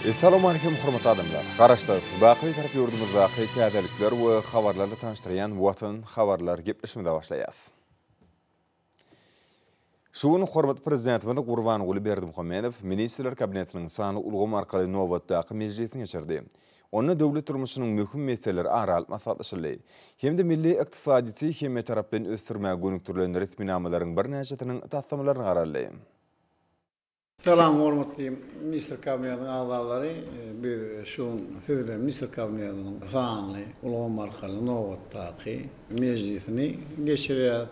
Essalawmaleýkim hormatly adamlar! Garaşsyz, baky Bitarap ýurdumyzdaky täzelikler we habarlarla tanyşdyrýan Watan habarlar gepleşigimize başlaýas. Şu gün hormatly Prezidentimiz Gurbanguly Berdimuhamedow Ministrler Kabinetiniň sanly ulgam arkaly nobatdaky mejlisini geçirdi. Onda döwlet durmuşynyň möhüm meseleleri ara alyp maslahatlaşyldy hem-de milli ykdysadyýeti hemmetaraplaýyn ösdürmäge gönükdirilen resminamalaryň birnäçesiniň taslamalaryna garaldy. Salam hormatly Ministr Kabinetiniň agzalary, biz şu gün siz bilen Ministr Kabinetiniň sanly ulgam arkaly nobatdaky mejlisini geçirýäris.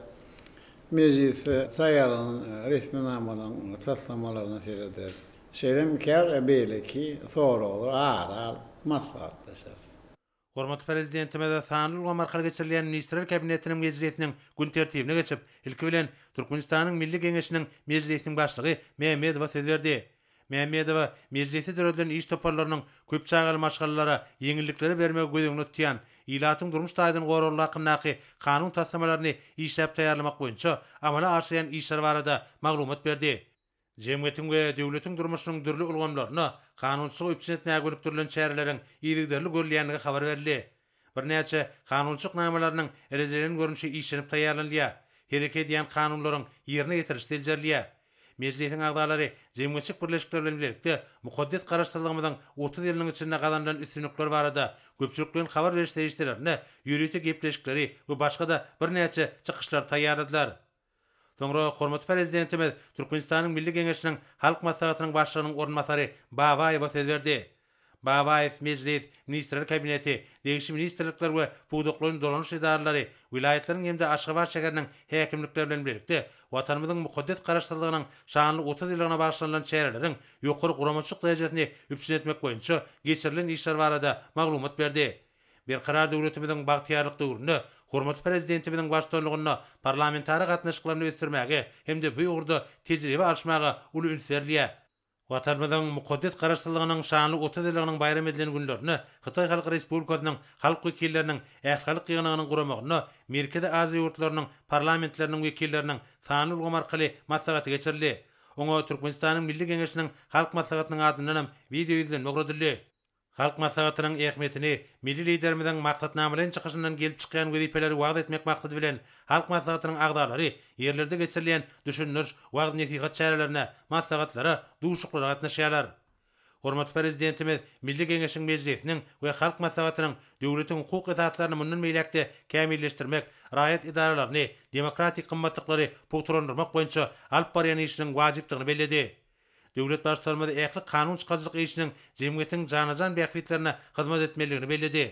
Mejlisde taýýarlanan resminamalaryň taslamalaryna serederis. Şeýle hem käbir beýleki soraglary ara alyp maslahatlaşarys. Hormatly Prezidentimiz sanly ulgam arkaly geçirilýän Ministrler Kabinetiniň mejlisiniň gün tertibine geçip, ilki bilen, Türkmenistanyň Milli Geňeşiniň Mejlisiniň Başlygy Mämmedowa söz berdi. Mämmedowa Mejlisde döredilen iş toparlarynyň köp çagaly maşgalalara ýeňillikleri bermegi göz öňünde tutýan Ilatyň durmuş taýdan goraglygy hakyndaky kanun taslamalaryny işläp taýýarlamak boýunça amala aşyrýan işleri barada maglumat berdi. Jemgyýetiň we döwletiň durmuşynyň dürli ulgamlarynda kanunçylygy üpjün etmäge gönükdirilen çäreleriň yzygiderli görülýändigi habar berildi. Birnäçe kanunçylyk namalarynyň rejelenen görnüşi işlenip taýýarlanylýar, hereket edýän kanunlaryň ýerine ýetirilişi seljerilýär. Mejlisiň agzalary jemgyýetçilik birleşikleri bilen bilelikde mukaddes Garaşsyzlygymyzyň 30 ýylynyň içinde gazanylan üstünlikler barada köpçülikleýin habar beriş serişdelerinde ýörite gepleşikleri we başga-da birnäçe çykyşlary taýýarladylar. Soňra hormatly Prezidentimiz Türkmenistanyň Milli Geňeşiniň Halk Maslahatynyň Başlygynyň orunbasary Babaýewe söz berdi. Babaýew Mejlis, Ministrler Kabineti, degişli ministrlikler we pudaklaýyn dolanyş edaralary, welaýatlaryň hem-de Aşgabat şäheriniň häkimlikleri bilen bilelikde Watanymyzyň mukaddes Garaşsyzlygynyň şanly 30 ýyllygyna bagyşlanylan çäreleriň ýokary guramaçylyk derejesini üpjün etmek boýunça geçirilen işler barada maglumat berdi. Berkarar döwletimiziň bagtyýarlyk döwründe hormatly Prezidentimiziň baştutanlygynda parlamentara gatnaşyklaryny ösdürmäge hem-de bu ugurda tejribe alyşmaga uly üns berilýär. Watanymyzyň mukaddes Garaşsyzlygynyň şanly 30 ýyllygynyň baýram edilen günlerinde Hytaý Halk Respublikasynyň Halk wekilleriniň Ählihalk ýygnagynyň guramagynda Merkezi Aziýa ýurtlarynyň parlamentleriniň wekilleriniň sanly ulgam arkaly maslahaty geçirildi. Oňa Türkmenistanyň Milli Geňeşiniň Halk Maslahatynyň adyndan hem wideoýüzlenme ugradyldy. Halk Maslahatynyň ähmiýetini, milli Liderimiziň maksatnamalaýyn çykyşyndan gelip çykýan wezipeleri wagyz etmek maksady bilen, Halk Maslahatynyň agzalary ýerlerde geçirilýän düşündiriş, wagyz-nesihat çärelerine, maslahatlara, duşuşyklara gatnaşýarlar. Hormatly Prezidentimiz Milli Geňeşiň Mejlisiniň we Halk Maslahatynyň döwletiň hukuk esaslaryny mundan beýläk-de kämilleşdirmek, raýat edaralaryny, demokratik gymmatlyklary pugtalandyrmak boýunça alyp barýan işiniň wajypdygyny belledi. Döwlet Baştutanymyz ähli kanun çykaryjylyk işiniň jemgyýetiň jana-jan bähbitlerine hyzmat etmelidigini belledi.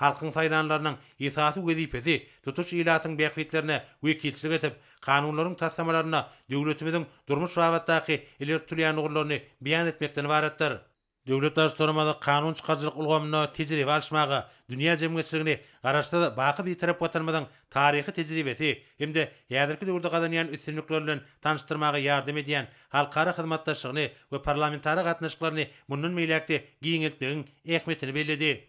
Halkyň saýlanlarynyň esasy wezipesi tutuş ilatyň bähbitlerine wekilçilik edip, kanunlaryň taslamalarynda döwletimiziň durmuş babatdaky ileri tutulýan ugurlaryny beýan etmekden ybaratdyr. Döwlet Baştutanymyz kanun çykaryjylyk ulgamynda tejribe alyşmaga, dünýä jemgyýetçiligini Garaşsyz, baky Bitarap Watanymyzyň taryhy tejribesi hem-de häzirki döwürde gazanýan üstünlikleri bilen tanyşdyrmaga ýardam edýän halkara hyzmatdaşlygyny we parlamentara gatnaşyklaryny mundan beýläk-de giňeltmegiň ähmiýetini belledi.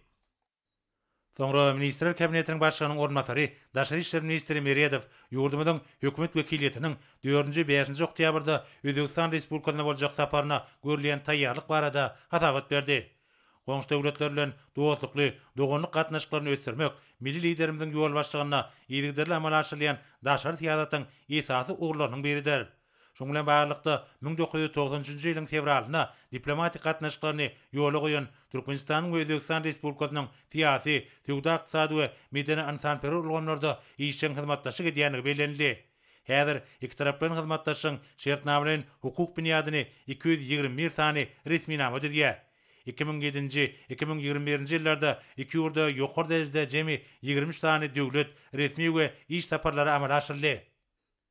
Soňra Ministrler Kabinetiniň Başlygynyň orunbasary, daşary işler ministri Meredow ýurdumyzyň Hökümet wekiliýetiniň dördünji, bäşinji oktýabrda Özbegistan Respublikasyna boljak saparyna görülýän taýýarlyk barada hasabat berdi. Goňşy döwletler bilen dostlukly, doganlyk gatnaşyklaryny ösdürmek milli Liderimiziň ýolbaşçylygynda yzygiderli amala aşyrylýan daşary syýasatyň esasy ugurlarynyň biridir. Şunuň bilen baglylykda, 1993-nji ýylyň fewralynda diplomatik gatnaşyklaryny ýola goýan Türkmenistanyň we Özbegistan Respublikasynyň syýasy, söwda-ykdysady we medeni-ynsanperwer ulgamlarda işjeň hyzmatdaşlyk edýändigi bellenildi. Häzir ikitaraplaýyn hyzmatdaşlygyň şertnamalaýyn hukuk binýadyny 221 sany resminama düzýär. 2007-nji, 2021-nji ýyllarda iki ýurda ýokary derejede jemi 23 sany döwlet, resmi we iş saparlary amala aşyryldy.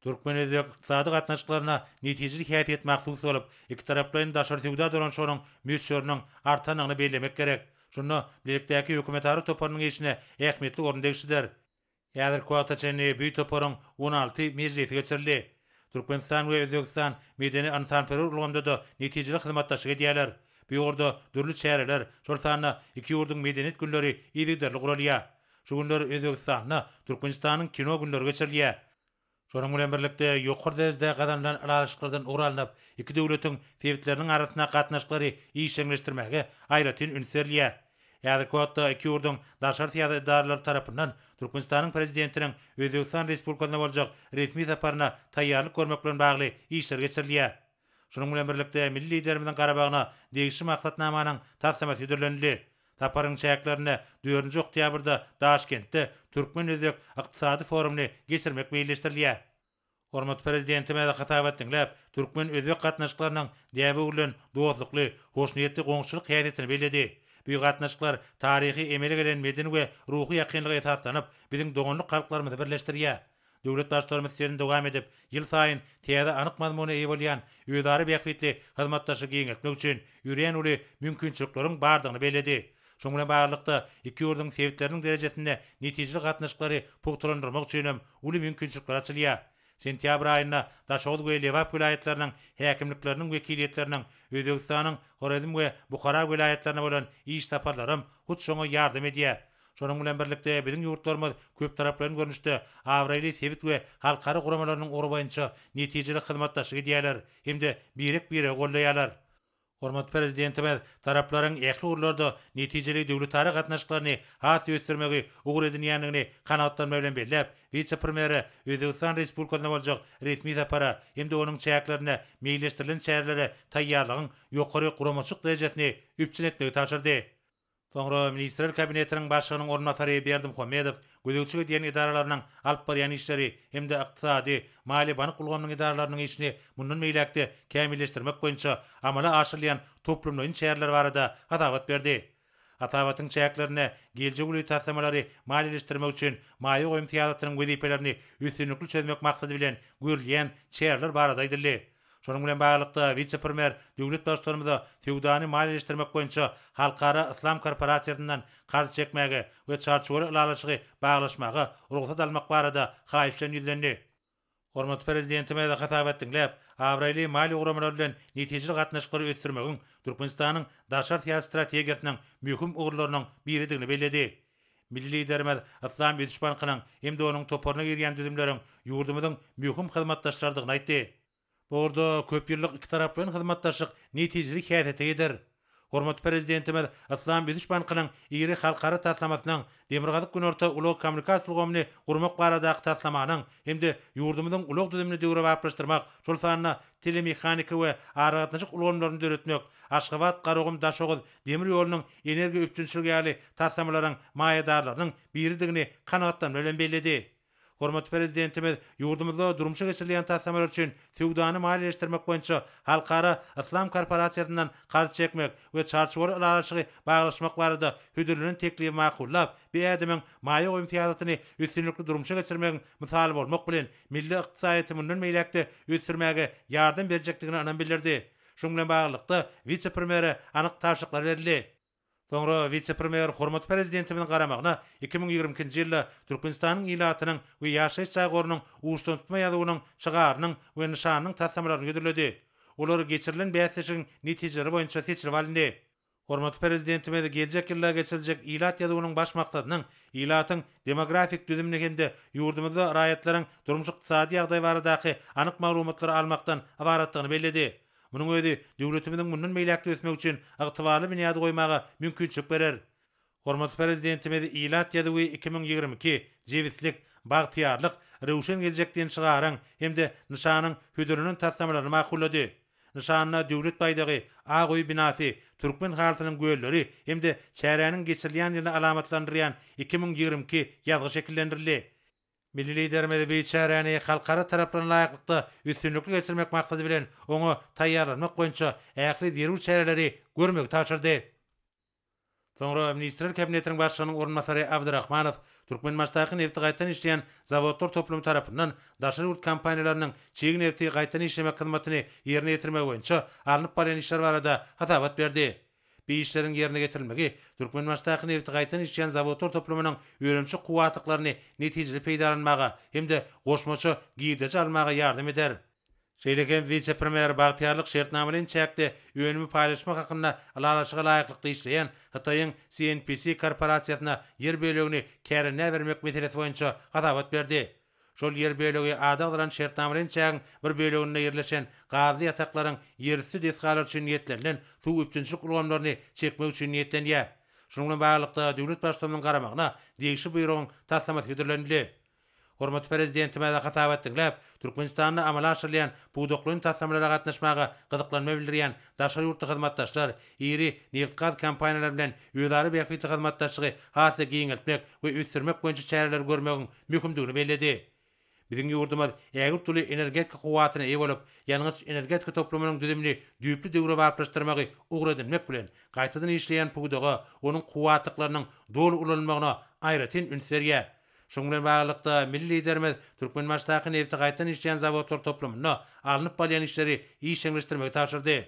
Türkmen-özbek ykdysady gatnaşyklaryna netijeli häsiýet mahsus bolup, ikitaraplaýyn daşary söwda dolanyşygynyň möçberiniň artandygyny bellemek gerek. Şunda bilelikdäki hökümetara toparynyň işine ähmiýetli orun degişlidir. Häzirki wagta çenli bu toparyň 16 mejlisi geçirildi. Türkmenistan we Özbegistan medeni-ynsanperwer ulgamda-da netijeli hyzmatdaşlyk edýärler. Bu ugurda dürli çäreler, şol sanda iki ýurduň Medeniýet günleri yzygiderli guralýar. Şu günler Özbegistanda Türkmenistanyň kino günleri geçirilýär. Şonuň bilen birlikde, ýokary derejede gazanylan ylalaşyklardan ugur alnyp, iki döwletiň sebitleriniň arasynda gatnaşyklary işjeňleşdirmäge aýratyn üns berilýär. Häzirki wagtda iki ýurduň daşary syýasat edaralary tarapyndan Türkmenistanyň Prezidentiniň Özbegistan Respublikasyna boljak resmi saparyna taýýarlyk görmek bilen bagly işler geçirilýär. Şunuň bilen birlikde, milli Liderimiziň garamagyna degişli maksatnamanyň taslamasy hödürlenildi. Saparyň çäklerinde dördünji oktýabrda Daşkentde türkmen-özbek ykdysady forumyny geçirmek meýilleşdirilýär. Hormatly Prezidentimiz hasabat diňläp, türkmen-özbek gatnaşyklarynyň däbe öwrülen dostlukly, hoşniýetli goňşuçylyk häsiýetini belledi. Bu gatnaşyklar taryhy emele gelen medeni we ruhy ýakynlyga esaslanyp, biziň doganlyk halklarymyzy birleşdirýär. Döwlet Baştutanymyz sözüni dowam edip, ýylsaýyn täze anyk mazmuna eýe bolýan özara bähbitli hyzmatdaşlygy giňeltmek üçin örän uly mümkinçilikleriň bardygyny belledi. Şunuň bilen baglylykda, iki ýurduň sebitleriniň derejesinde netijeli gatnaşyklary pugtalandyrmak üçin hem uly mümkinçilikler açylýar. Sentýabr aýynda Daşoguz we Lebap welaýatlarynyň häkimlikleriniň wekiliýetleriniň Özbegistanyň Horezm we Buhara welaýatlaryna bolan iş saparlaram hut şoňa ýardam edýär. Şonuň bilen birlikde, biziň ýurtlarymyz köptaraplaýyn görnüşde abraýly sebit we halkara guramalarynyň ugry boýunça netijeli hyzmatdaşlyk edýärler hem-de birek-biregi goldaýarlar. Hormatly Prezidentimiz taraplaryň ähli ugurlarda netijeli döwletara gatnaşyklaryny has ösdürmegi ugur edinýändigini kanagatlanma bilen belläp, wise-premýere Özbegistan Respublikasyna boljak resmi sapara hem-de onuň çäklerinde meýilleşdirilen çärelere taýýarlygyň ýokary guramaçylyk derejesini üpjün etmegi tabşyrdy. Soňra Ministrler Kabinetiniň Başlygynyň orunbasary Berdimuhamedow gözegçilik edýän edaralarynyň alyp barýan işleri hem-de ykdysady, maliýe-bank ulgamynyň edaralarynyň işini mundan beýläk-de kämilleşdirmek boýunça amala aşyrylýan toplumlaýyn çäreler barada hasabat berdi. Hasabatyň çäklerinde geljek uly taslamalary maliýeleşdirmek üçin maýa goýum syýasatynyň wezipelerini üstünlikli çözmek maksady bilen görülýän çäreler barada aýdyldy. Şunuň bilen baglylykda, wise-premýer döwlet Baştutanymyza söwdany maliýeleşdirmek boýunça Halkara Yslam korporasiýasyndan karz çekmäge we çarçuwaly ylalaşygy baglaşmaga rugsat almak barada haýyş bilen ýüzlendi. Hormatly Prezidentimiz hasabat diňläp, abraýly maliýe guramalary bilen netijeli gatnaşyklary ösdürmegiň Türkmenistanyň daşary syýasy strategiýasynyň möhüm ugurlarynyň biridigini belledi. Milli Liderimiz Yslam ösüş bankynyň hem-de onuň toparyna girýän düzümleriň ýurdumyzyň möhüm hyzmatdaşlarydygyny aýtdy. Bu ugurda köp ýyllyk ikitaraplaýyn hyzmatdaşlyk netijeli häsiýete eýedir. Hormatly Prezidentimiz Yslam ösüş bankynyň iri halkara taslamasynyň, Demirgazyk-Günorta ulag-kommunikasiýa ulgamyny gurmak baradaky taslamanyň hem-de ýurdumyzyň ulag düzümini döwrebaplaşdyrmak, şol sanda telemehanika we aragatnaşyk ulgamlaryny döretmek, Aşgabat, Garagum, Daşoguz demir ýolunyň energiýa üpjünçiligi ýaly taslamalaryň maýadarlarynyň biridigini kanagatlanma bilen belledi. Hormatly Prezidentimiz ýurdumyzda durmuşa geçirilýän taslamalar üçin söwdany maliýeleşdirmek boýunça Halkara Yslam korporasiýasyndan karz çekmek we çarçuwaly ylalaşygy baglaşmak barada hödürlenen teklibi makullap, bu ädimiň maýa goýum syýasatyny üstünlikli durmuşa geçirmegiň mysaly bolmak bilen, milli ykdysadyýeti mundan beýläk-de ösdürmäge ýardam berjekdigine ynam bildirdi. Şunuň bilen baglylykda, wise-premýere anyk tabşyryklar berildi. Soňra wise-premýer hormatly Prezidentimiziň garamagyna 2022-nji ýylda Türkmenistanyň ilatynyň we ýaşaýyş jaý gorunyň uçdantutma ýazuwynyň şygarynyň we nyşanynyň taslamalaryny hödürledi. Olar geçirilen bäsleşigiň netijeleri boýunça seçilip alyndy. Hormatly Prezidentimiz geljek ýylda geçiriljek ilat ýazuwynyň baş maksadynyň ilatyň demografik düzümini hem-de ýurdumyzda raýatlaryň durmuş-ykdysady ýagdaýy baradaky anyk maglumatlary almakdan ybaratdygyny belledi. Munuň özi döwletimiziň mundan beýläk-de ösmegi üçin ygtybarly binýady goýmaga mümkinçilik berer. Hormatly Prezidentimiz Ilat ýazuwy 2022, jebislik, bagtyýarlyk, röwşen geljek diýen şygaryň hem-de nyşanyň hödürlenen taslamalaryny makullady. Nyşanda Döwlet baýdagy, Ak öý binasy, türkmen halysynyň gölleri hem-de çäräniň geçirilýän ýylyny alamatlandyrýan 2022 ýazgy şekillendirildi. Milli Liderimiz bu çäräni halkara talaplaryna laýyklykda üstünlikli geçirmek maksady bilen oňa taýýarlanmak boýunça ähli zerur çäreleri görmegi tabşyrdy. Soňra Ministrler Kabinetiniň Başlygynyň orunbasary Abdyrahmanow Türkmenbaşydaky nebti gaýtadan işleýän zawodlar toplumy tarapyndan daşary ýurt kompaniýalarynyň çig nebti gaýtadan işlemek hyzmatyny ýerine ýetirmegi boýunça alnyp barýan işler barada hasabat berdi. Bu işleriň ýerine ýetirilmegi Türkmenbaşydaky nebti gaýtadan işleýän zawodlar toplumynyň önümçilik kuwwatlyklaryny netijeli peýdalanmaga hem-de goşmaça girdeji almaga ýardam eder. Şeýle hem wise-premýer Bagtyýarlyk şertnamalaýyn çäkde önümi paýlaşmak hakynda ylalaşyga laýyklykda işleýän Hytaýyň CNPC korporasiýasyna ýer bölegini kärendä bermek meselesi boýunça hasabat berdi. Şol ýer bölegi ady agzalan şertnamalaýyn çägiň bir böleginde ýerleşen gazly ýataklaryň ýerüsti desgalary üçin niýetlenilen suw üpjünçilik ulgamlaryny çekmek üçin niýetlenýär. Şunuň bilen baglylykda, döwlet Baştutanymyzyň garamagyna degişli buýrugyň taslamasy hödürlenildi. Hormatly Prezidentimiz hasabat diňläp, Türkmenistanda amala aşyrylýan pudaklaýyn taslamalara gatnaşmaga gyzyklanma bildirýän daşary ýurtly hyzmatdaşlar, iri nebitgaz kompaniýalary bilen özara bähbitli hyzmatdaşlygy has-da giňeltmek we ösdürmek boýunça çäreleri görmegiň möhümdigini belledi. Biziň ýurdumyz ägirt uly energetika kuwwatyna eýe bolup, ýangyç-energetika toplumynyň düzümini düýpli döwrebaplaşdyrmagy ugur edinmek bilen, gaýtadan işleýän pudaga, onuň kuwwatlyklarynyň doly ulanylmagyna aýratyn üns berýär. Şunuň bilen baglylykda, milli Liderimiz Türkmenbaşydaky nebiti gaýtadan işleýän zawodlar toplumynda alnyp barylýan işleri işjeňleşdirmegi tabşyrdy.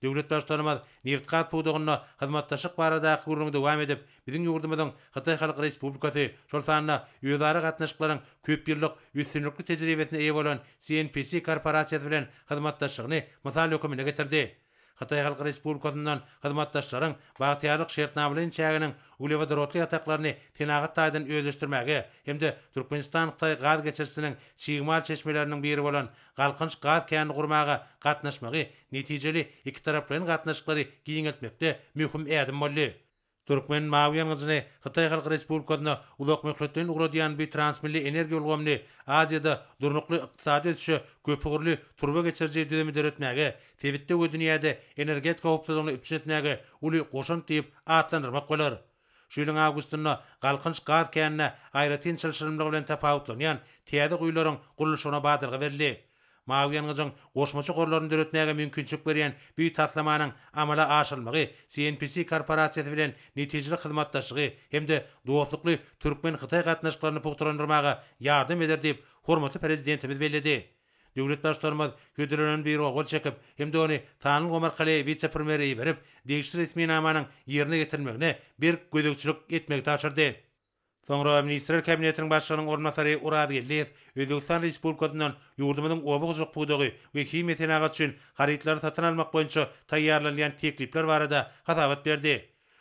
Döwlet Baştutanymyz nebitgaz pudagynda hyzmatdaşlyk baradaky gürrüňi dowam edip, biziň ýurdumyzyň Hytaý Halk Respublikasy, şol sanda özara gatnaşyklaryň köpýyllyk üstünlikli tejribesine eýe bolan CNPC korporasiýasy bilen hyzmatdaşlygyny mysal höküminde getirdi. Hytaý Halk Respublikasyndan hyzmatdaşlaryň Bagtyýarlyk şertnamalaýyn çäginiň uglewodorodly ýataklaryny senagat taýdan özleşdirmäge hem-de Türkmenistan-Hytaý gaz geçirijisiniň çig mal çeşmeleriniň biri bolan Galkynyş gaz känini gurmaga gatnaşmagy netijeli ikitaraplaýyn gatnaşyklary giňeltmekde möhüm ädim boldy. Türkmen mawy ýangyjyny Hytaý Halk Respublikasyna uzakmöhletleýin ugradýan bu transmilli energiýa ulgamyny Aziýada durnukly ykdysady ösüşe köpugurly turba geçiriji düzümi döretmäge, sebitde we dünýäde energetika howpsuzlygyny üpjün etmäge uly goşant diýip atlandyrmak bolar. Şu ýylyň awgustynda Galkynyş gaz käninde aýratyn çylşyrymlygy bilen tapawutlanýan täze guýularyň gurluşygyna badalga berildi. Mawy ýangyjyň goşmaça gorlaryny döretmäge mümkinçilik berýän bu taslamanyň amala aşyrylmagy CNPC korporasiýasy bilen netijeli hyzmatdaşlygy hem-de dostlukly türkmen-hytaý gatnaşyklaryny pugtalandyrmaga ýardam eder diýip, hormatly Prezidentimiz belledi. Döwlet Baştutanymyz hödürlenen buýruga gol çekip hem-de ony sanly ulgam arkaly wise-premýere iberip, degişli resminamanyň ýerine ýetirilmegine berk gözegçilik etmegi tabşyrdy. Soňra Ministrler Kabinetiniň Başlygynyň orunbasary Oraz Geldiýew Özbegistan Respublikasyndan ýurdumyzyň oba hojalyk pudagy we himiýa senagaty üçin harytlary satyn almak boýunça taýýarlanylýan teklipler barada hasabat berdi.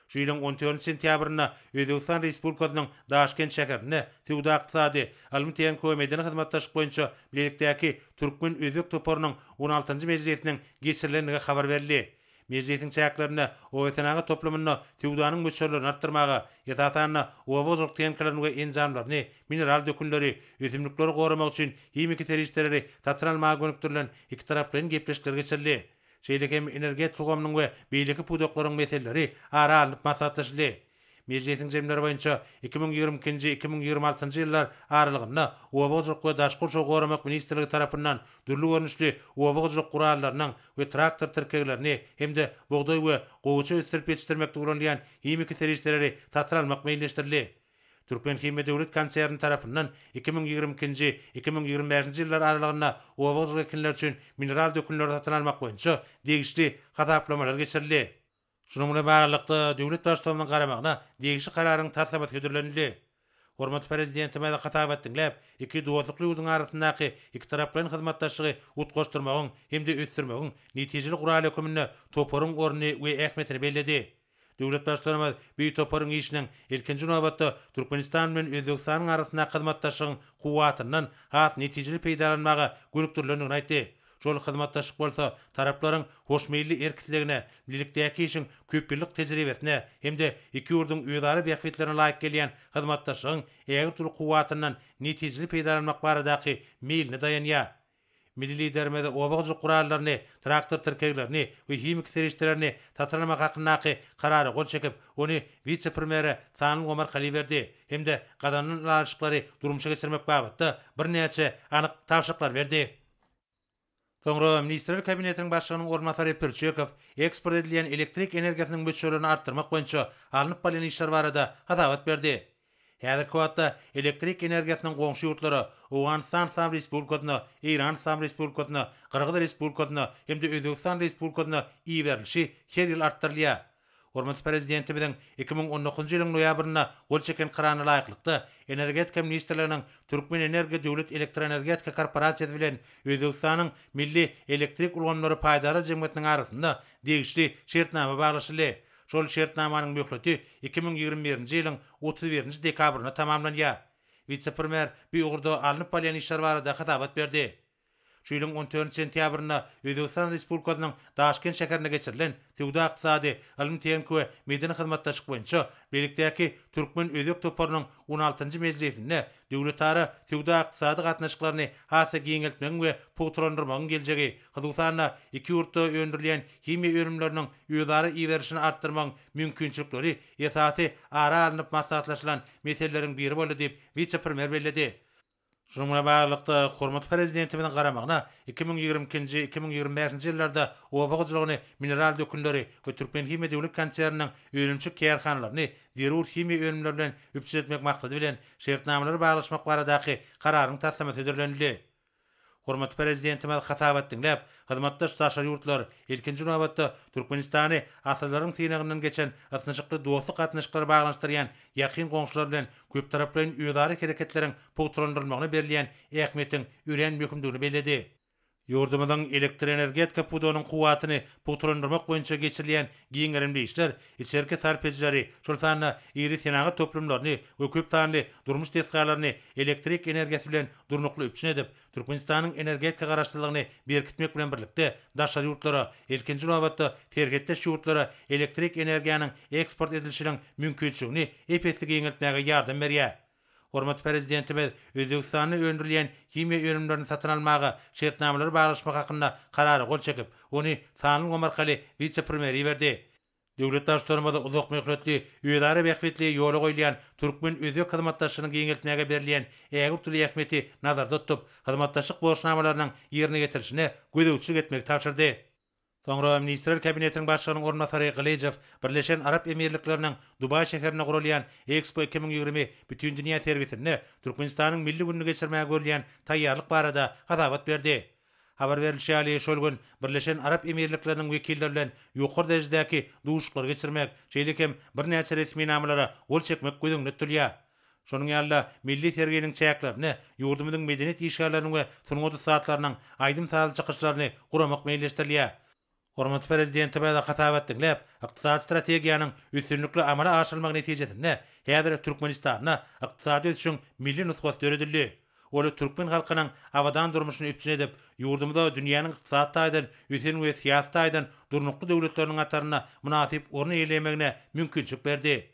Şu ýylyň on dördünji sentýabrynda Özbegistan Respublikasynyň Daşkent şäherinde Söwda-ykdysady, ylmy-tehniki we medeni hyzmatdaşlyk boýunça bilelikdäki türkmen-özbek toparynyň on altynjy mejlisiniň geçirilendigi habar berildi. Mejlisiň çäklerinde obasenagat toplumynda söwdanyň möçberlerini artdyrmaga, esasan-da, oba hojalyk tehnikalaryny we enjamlaryny, mineral dökünleri, ösümlikleri goramak üçin himiki serişdeleri satyn almaga gönükdirilen ikitaraplaýyn gepleşikler geçirildi. Şeýle hem energetika ulgamynyň we beýleki pudaklaryň meseleleri ara alnyp maslahatlaşyldy. Mejlisiň jemleri boýunça 2022-nji, 2026-njy ýyllar aralygynda Oba hojalyk we daşky gurşawy goramak ministrligi tarapyndan dürli görnüşli oba hojalyk gurallarynyň we traktor tirkeglerini hem-de bugdaý we gowaça ösdürip ýetişdirmekde ulanylýan himiki serişdeleri satyn almak meýilleşdirildi. Türkmenhimiýa döwlet konserni tarapyndan 2022-nji, 2025-nji ýyllar aralygynda oba hojalyk ekinleri üçin mineral dökünleri satyn almak boýunça degişli hasaplamalar geçirildi. Şunuň bilen baglylykda, döwlet Baştutanymyzyň garamagyna degişli Kararyň taslamasy hödürlenildi. Hormatly Prezidentimiz hasabat diňläp, iki dostlukly ýurduň arasyndaky ikitaraplaýyn hyzmatdaşlygy utgaşdyrmagyň hem-de ösdürmegiň netijeli guraly hökmünde toparyň ornuny we ähmiýetini belledi. Döwlet Baştutanymyz bu toparyň işiniň, ilkinji nobatda, Türkmenistan bilen Özbegistanyň arasyndaky hyzmatdaşlygyň kuwwatyndan has netijeli peýdalanmaga gönükdirilendigini aýtdy. Şol hyzmatdaşlyk bolsa taraplaryň hoşmeýilli erk-islegine, bilelikdäki işiň köpýyllyk tejribesine hem-de iki ýurduň özara bähbitlerine laýyk gelýän hyzmatdaşlygyň ägirt uly kuwwatyndan netijeli peýdalanmak baradaky meýline daýanýar. Milli Liderimiz oba hojalyk gurallaryny, traktor tirkeglerini we himiki serişdelerini satyn almak hakyndaky Karara gol çekip, ony wise-premýere sanly ulgam arkaly iberdi hem-de gazanylan ylalaşyklary durmuşa geçirmek babatda birnäçe anyk tabşyryklary berdi. Soňra Ministrler Kabinetiniň Başlygynyň orunbasary Pürçekow eksport edilýän elektrik energiýasynyň möçberlerini artdyrmak boýunça alnyp barylýan işler barada hasabat berdi. Häzirki wagtda elektrik energiýasynyň goňşy ýurtlara, Owganystan Yslam Respublikasyna, Eýran Yslam Respublikasyna, Gyrgyz Respublikasyna hem-de Özbegistan Respublikasyna iberilişi her ýyl artdyrylýar. Hormatly Prezidentimiziň 2019-njy ýylyň noýabrynda gol çeken Kararyna laýyklykda, Energetika ministrliginiň Türkmenenergiýa döwlet elektroenergetika korporasiýasy bilen Özbegistanyň Milli elektrik ulgamlary paýdarlar jemgyýetiniň arasynda degişli şertnama baglaşyldy. Şol şertnamanyň möhleti 2021-nji ýylyň 31-nji dekabrynda tamamlanýar. Wise-premýer bu ugurda alnyp barylýan işler barada hasabat berdi. Şu ýylyň on dördünji sentýabrynda Özbegistan Respublikasynyň Daşkent şäherinde geçirilen Söwda-ykdysady, ylym-tehniki we medeni hyzmatdaşlyk boýunça bilelikdäki türkmen-özbek toparynyň on altynjy mejlisinde döwletara söwda-ykdysady gatnaşyklaryny has-da giňeltmegiň we pugtalandyrmagyň geljegi, hususan-da, iki ýurtda öndürilýän himiýa önümleriniň özara iberilişini artdyrmagyň mümkinçilikleri esasy ara alnyp maslahatlaşylan meseleleriň biri boldy diýip, wise-premýer belledi. Şunuň bilen baglylykda, hormatly Prezidentimiziň garamagyna 2022-nji, 2025-nji ýyllarda oba hojalygyny mineral dökünleri we Türkmenhimiýa döwlet konserniniň önümçilik kärhanalaryny zerur himiýa önümleri bilen üpjün etmek maksady bilen, şertnamalary baglaşmak baradaky Kararyň taslamasy hödürlenildi. Hormatly Prezidentimiz hasabat diňläp, hyzmatdaş daşary ýurtlar, ilkinji nobatda, Türkmenistany asyrlaryň synagyndan geçen ysnyşykly dostluk gatnaşyklary baglanyşdyrýan ýakyn goňşular bilen köptaraplaýyn özara hereketleriň pugtalandyrylmagyna berilýän ähmiýetiň örän möhümdigini belledi. Ýurdumyzyň elektroenergetika pudagynyň kuwwatyny pugtalandyrmak boýunça geçirilýän giň gerimli işler içerki sarp edijileri, şol sanda iri senagat toplumlaryny we köp sanly durmuş desgalaryny elektrik energiýasy bilen durnukly üpjün edip, Türkmenistanyň energetika garaşsyzlygyny berkitmek bilen birlikde, daşary ýurtlara, ilkinji nobatda, serhetdeş ýurtlara elektrik energiýanyň eksport edilişiniň mümkinçiligini ep-esli giňeltmäge ýardam berýär. Hormatly Prezidentimiz Özbegistanda öndürilýän himiýa önümlerini satyn almaga şertnamalary baglaşmak hakynda Karara gol çekip, ony sanly ulgam arkaly wise-premýere iberdi. Döwlet Baştutanymyz uzak möhletli, özara bähbitli ýola goýulýan türkmen-özbek hyzmatdaşlygyny giňeltmäge berilýän ägirt uly ähmiýeti nazarda tutup, hyzmatdaşlyk borçnamalarynyň ýerine ýetirilişine gözegçilik etmegi tabşyrdy. Soňra Ministrler Kabinetiniň Başlygynyň orunbasary Gylyjow Birleşen Arap Emirlikleriniň Dubaý şäherinde guralýan Ekspo 2020 Bütindünýä sergisinde Türkmenistanyň Milli gününi geçirmäge görülýän taýýarlyk barada hasabat berdi. Habar berlişi ýaly, şol gün Birleşen Arap Emirlikleriniň wekilleri bilen ýokary derejedäki duşuşyklary geçirmek, şeýle hem birnäçe resminamalara gol çekmek göz öňünde tutulýar. Şonuň ýaly-da, milli serginiň çäklerinde ýurdumyzyň medeniýet işgärleriniň we sungat ussatlarynyň aýdym-sazly çykyşlaryny guramak meýilleşdirilýär. Hormatly Prezidentimiz hasabat diňläp, ykdysady strategiýanyň üstünlikli amala aşyrylmagy netijesinde häzir Türkmenistanda ykdysady ösüşiň milli nusgasy döredildi. Ol türkmen halkynyň abadan durmuşyny üpjün edip, ýurdumyza dünýäniň ykdysady taýdan ösen we syýasy taýdan durnukly döwletleriniň hatarynda mynasyp orun eýelemegine mümkinçilik berdi.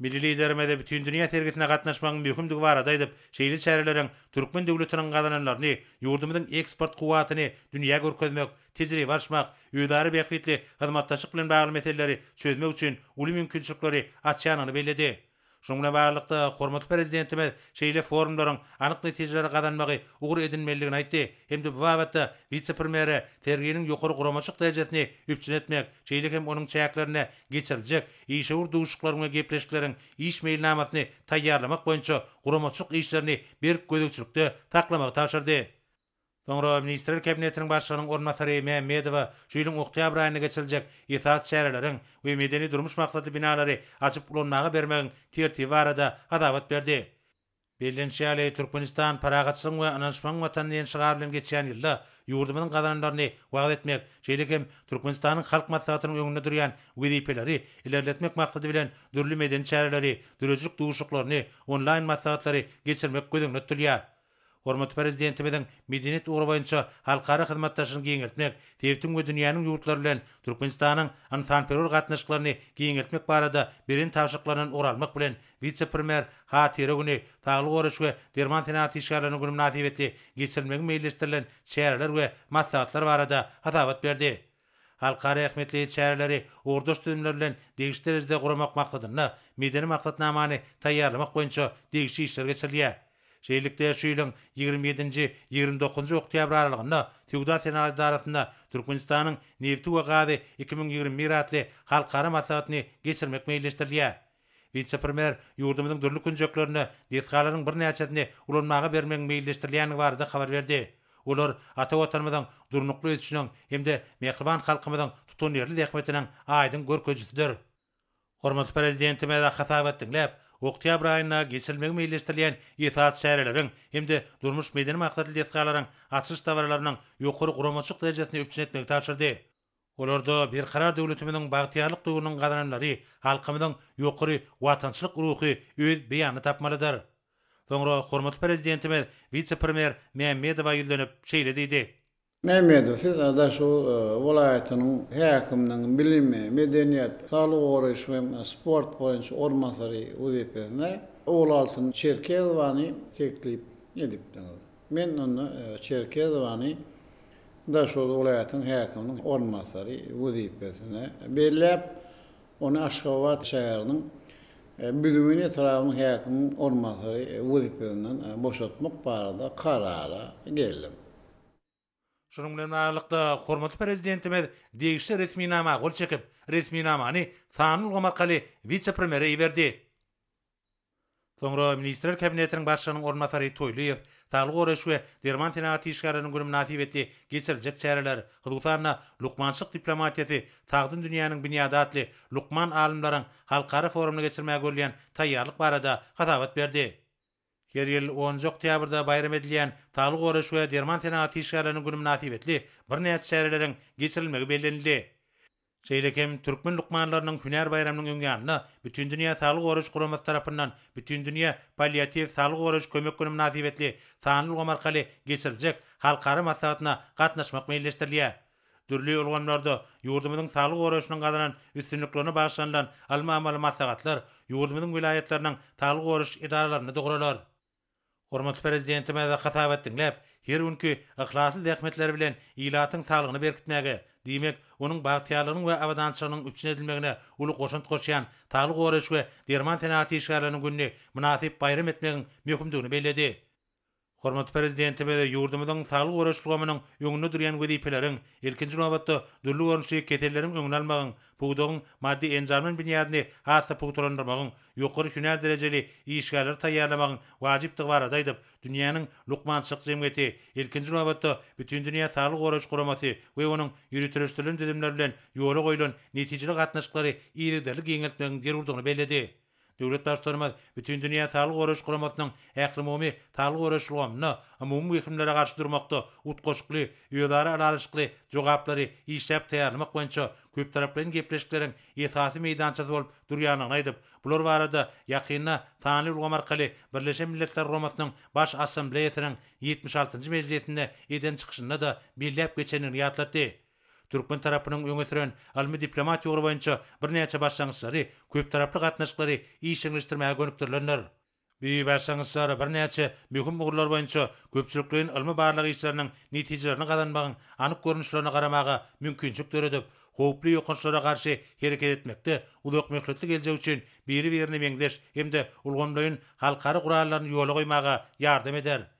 Milli Liderimiz Bütindünýä sergisine gatnaşmagyň möhümdigi barada aýdyp, şeýle çäreleriň türkmen döwletiniň gazananlaryny, ýurdumyzyň eksport kuwwatyny dünýä görkezmek, tejribe alyşmak, özara bähbitli hyzmatdaşlyk bilen bagly meseleleri çözmek üçin uly mümkinçilikleri açýandygyny belledi. Şunuň bilen baglylykda, hormatly Prezidentimiz şeýle forumlaryň anyk netijeleri gazanmagy ugur edinmelidigini aýtdy hem-de bu babatda wise-premýere serginiň ýokary guramaçylyk derejesini üpjün etmek, şeýle hem onuň çäklerinde geçiriljek işewür duşuşyklaryň we gepleşikleriň iş meýilnamasyny taýýarlamak boýunça guramaçylyk işlerini berk gözegçilikde saklamagy tabşyrdy. Soňra Ministrler Kabinetiniň Başlygynyň orunbasary Mämmedowa şu ýylyň oktýabr aýynda geçiriljek esasy çäreleriň we medeni-durmuş maksatly binalary açyp ulanmaga bermegiň tertibi barada hasabat berdi. Bellenişi ýaly, Türkmenistan, parahatçylygyň we ynanyşmagyň Watany diýen şygar bilen geçýän ýylda ýurdumyzyň gazananlaryny wagyz etmek, şeýle hem Türkmenistanyň Halk Maslahatynyň öňünde durýan wezipeleri ilerletmek maksady bilen dürli medeni çäreleri, döredijilik duşuşyklaryny, onlaýn maslahatlary geçirmek göz öňünde tutulýar. Hormatly Prezidentimiziň medeniýet ugry boýunça halkara hyzmatdaşlygyny giňeltmek, sebitiň we dünýäniň ýurtlary bilen Türkmenistanyň ynsanperwer gatnaşyklaryny giňeltmek barada beren tabşyryklaryndan ugur almak bilen, wise-premýer Hatyra güni, Saglygy goraýyş we derman senagaty işgärleriniň güni mynasybetli geçirilmegi meýilleşdirilen çäreler we maslahatlar barada hasabat berdi. Halkara ähmiýetli çäreleri ugurdaş düzümler bilen degişli derejede guramak maksadynda medeni maksatnamany taýýarlamak boýunça degişli işler geçirilýär. Şeýlelikde, şu ýylyň 27-nji, 29-njy oktýabr aralygynda Söwda-senagat edarasynda Türkmenistanyň nebti we gazy 2021 atly halkara maslahatyny geçirmek meýilleşdirilýär. Wise-premýer ýurdumyzyň dürli künjeklerinde desgalaryň birnäçesini ulanmaga bermegiň meýilleşdirilýändigi barada habar berdi. Olar ata Watanymyzyň durnukly ösüşiniň hem-de mähriban halkymyzyň tutanýerli zähmetiniň aýdyň görkezijisidir. Hormatly Prezidentimiz hasabat diňläp, oktýabr aýynda geçirilmegi meýilleşdirilýän esasy çäreleriň hem-de durmuş-medeni maksatly desgalaryň açylyş dabaralarynyň ýokary guramaçylyk derejesini üpjün etmegi tabşyrdy. Olarda Berkarar döwletimiziň bagtyýarlyk döwrüniň gazananlary, halkymyzyň ýokary watançylyk ruhy öz beýanyny tapmalydyr. Soňra hormatly Prezidentimiz wise-premýer Mämmedowa ýüzlenip, şeýle diýdi. Mämmedow, siz Daşoguz welaýatynyň häkiminiň bilim, medeniýet, saglygy goraýyş we sport boýunça orunbasary wezipesine Ogulaltyn Çerkezowany teklip edipdiňiz. Men onda Çerkezowany Daşoguz welaýatynyň häkiminiň orunbasary wezipesine belläp, ony Aşgabat şäheriniň Büzmeýin etrabynyň häkiminiň orunbasary wezipesinden boşatmak barada karara geldim. Şunuň bilen baglylykda, hormatly Prezidentimiz degişli resminama gol çekip, resminamany sanly ulgam arkaly wise-premýere iberdi. Soňra Ministrler Kabinetiniň Başlygynyň orunbasary Toýlyýew Saglygy goraýyş we derman senagaty işgärleriniň güni mynasybetli geçiriljek çäreler, hususan-da, Lukmançylyk diplomatiýasy, sagdyn dünýäniň binýady atly lukman alymlaryň halkara forumyny geçirmäge görülýän taýýarlyk barada hasabat berdi. Her ýyl onunjy oktýabrda baýram edilýän Saglygy goraýyş we derman senagaty işgärleriniň güni mynasybetli birnäçe çäreleriň geçirilmegi bellenildi. Şeýle hem türkmen lukmanlarynyň hünär baýramynyň öň ýanynda Bütindünýä Saglygy Goraýyş Guramasy tarapyndan Bütindünýä palliatiw saglygy goraýyş kömek güni mynasybetli sanly ulgam arkaly geçiriljek halkara maslahatyna gatnaşmak meýilleşdirilýär. Dürli ulgamlarda ýurdumyzyň saglygy goraýşynyň gazanan üstünliklerine bagyşlanylan ylmy-amaly maslahatlar ýurdumyzyň welaýatlarynyň saglygy goraýyş edaralarynda-da guralar. Hormatly Prezidentimiz hasabat diňläp, her günki yhlasly zähmetleri bilen ilatyň saglygyny berkitmäge, diýmek, onuň bagtyýarlygynyň we abadançylygynyň üpjün edilmegine uly goşant goşýan saglygy goraýyş we derman senagaty işgärleriniň gününi mynasyp baýram etmegiň möhümdigini belledi. Hormatly Prezidentimiz ýurdumyzyň saglygy goraýyş ulgamynyň öňünde durýan wezipeleriň, ilkinji nobatda, dürli görnüşli keselleriň öňüni almagyň, pudagyň maddy-enjamlaýyn binýadyny has-da pugtalandyrmagyň, ýokary hünär derejeli işgärleri taýýarlamagyň wajypdygy barada aýdyp, dünýäniň lukmançylyk jemgyýeti, ilkinji nobatda, Bütindünýä Saglygy Goraýyş Guramasy we onuň ýöriteleşdirilen düzümleri bilen ýola goýlan netijeli gatnaşyklary yzygiderli giňeltmegiň zerurdygyny belledi. Döwlet Baştutanymyz Bütindünýä Saglygy Goraýyş Guramasynyň ählumumy saglygy goraýyş ulgamynda umumy wehimlere garşy durmakda utgaşykly, özara ylalaşykly jogaplary işläp taýýarlamak boýunça köptaraplaýyn gepleşikleriň esasy meýdançasy bolup durýandygyny aýdyp, bular barada ýakynda sanly ulgam arkaly Birleşen Milletler Guramasynyň Baş Assambleýasynyň 76-njy mejlisinde eden çykyşynda-da belläp geçendigini ýatlatdy. Türkmen tarapynyň öňe süren ylmy-diplomatiýa ugry boýunça birnäçe başlangyçlary köptaraply gatnaşyklary işjeňleşdirmäge gönükdirilendir. Bu başlangyçlar birnäçe möhüm ugurlar boýunça köpçülikleýin ylmy-barlag işleriniň netijelerini gazanmagyň anyk görnüşlerine garamaga mümkinçilik döredip, howply ýokançlara garşy hereket etmekde uzakmöhletli geljek üçin biri-birine meňzeş hem-de ulgamlaýyn halkara gurallaryny ýola goýmaga ýardam eder.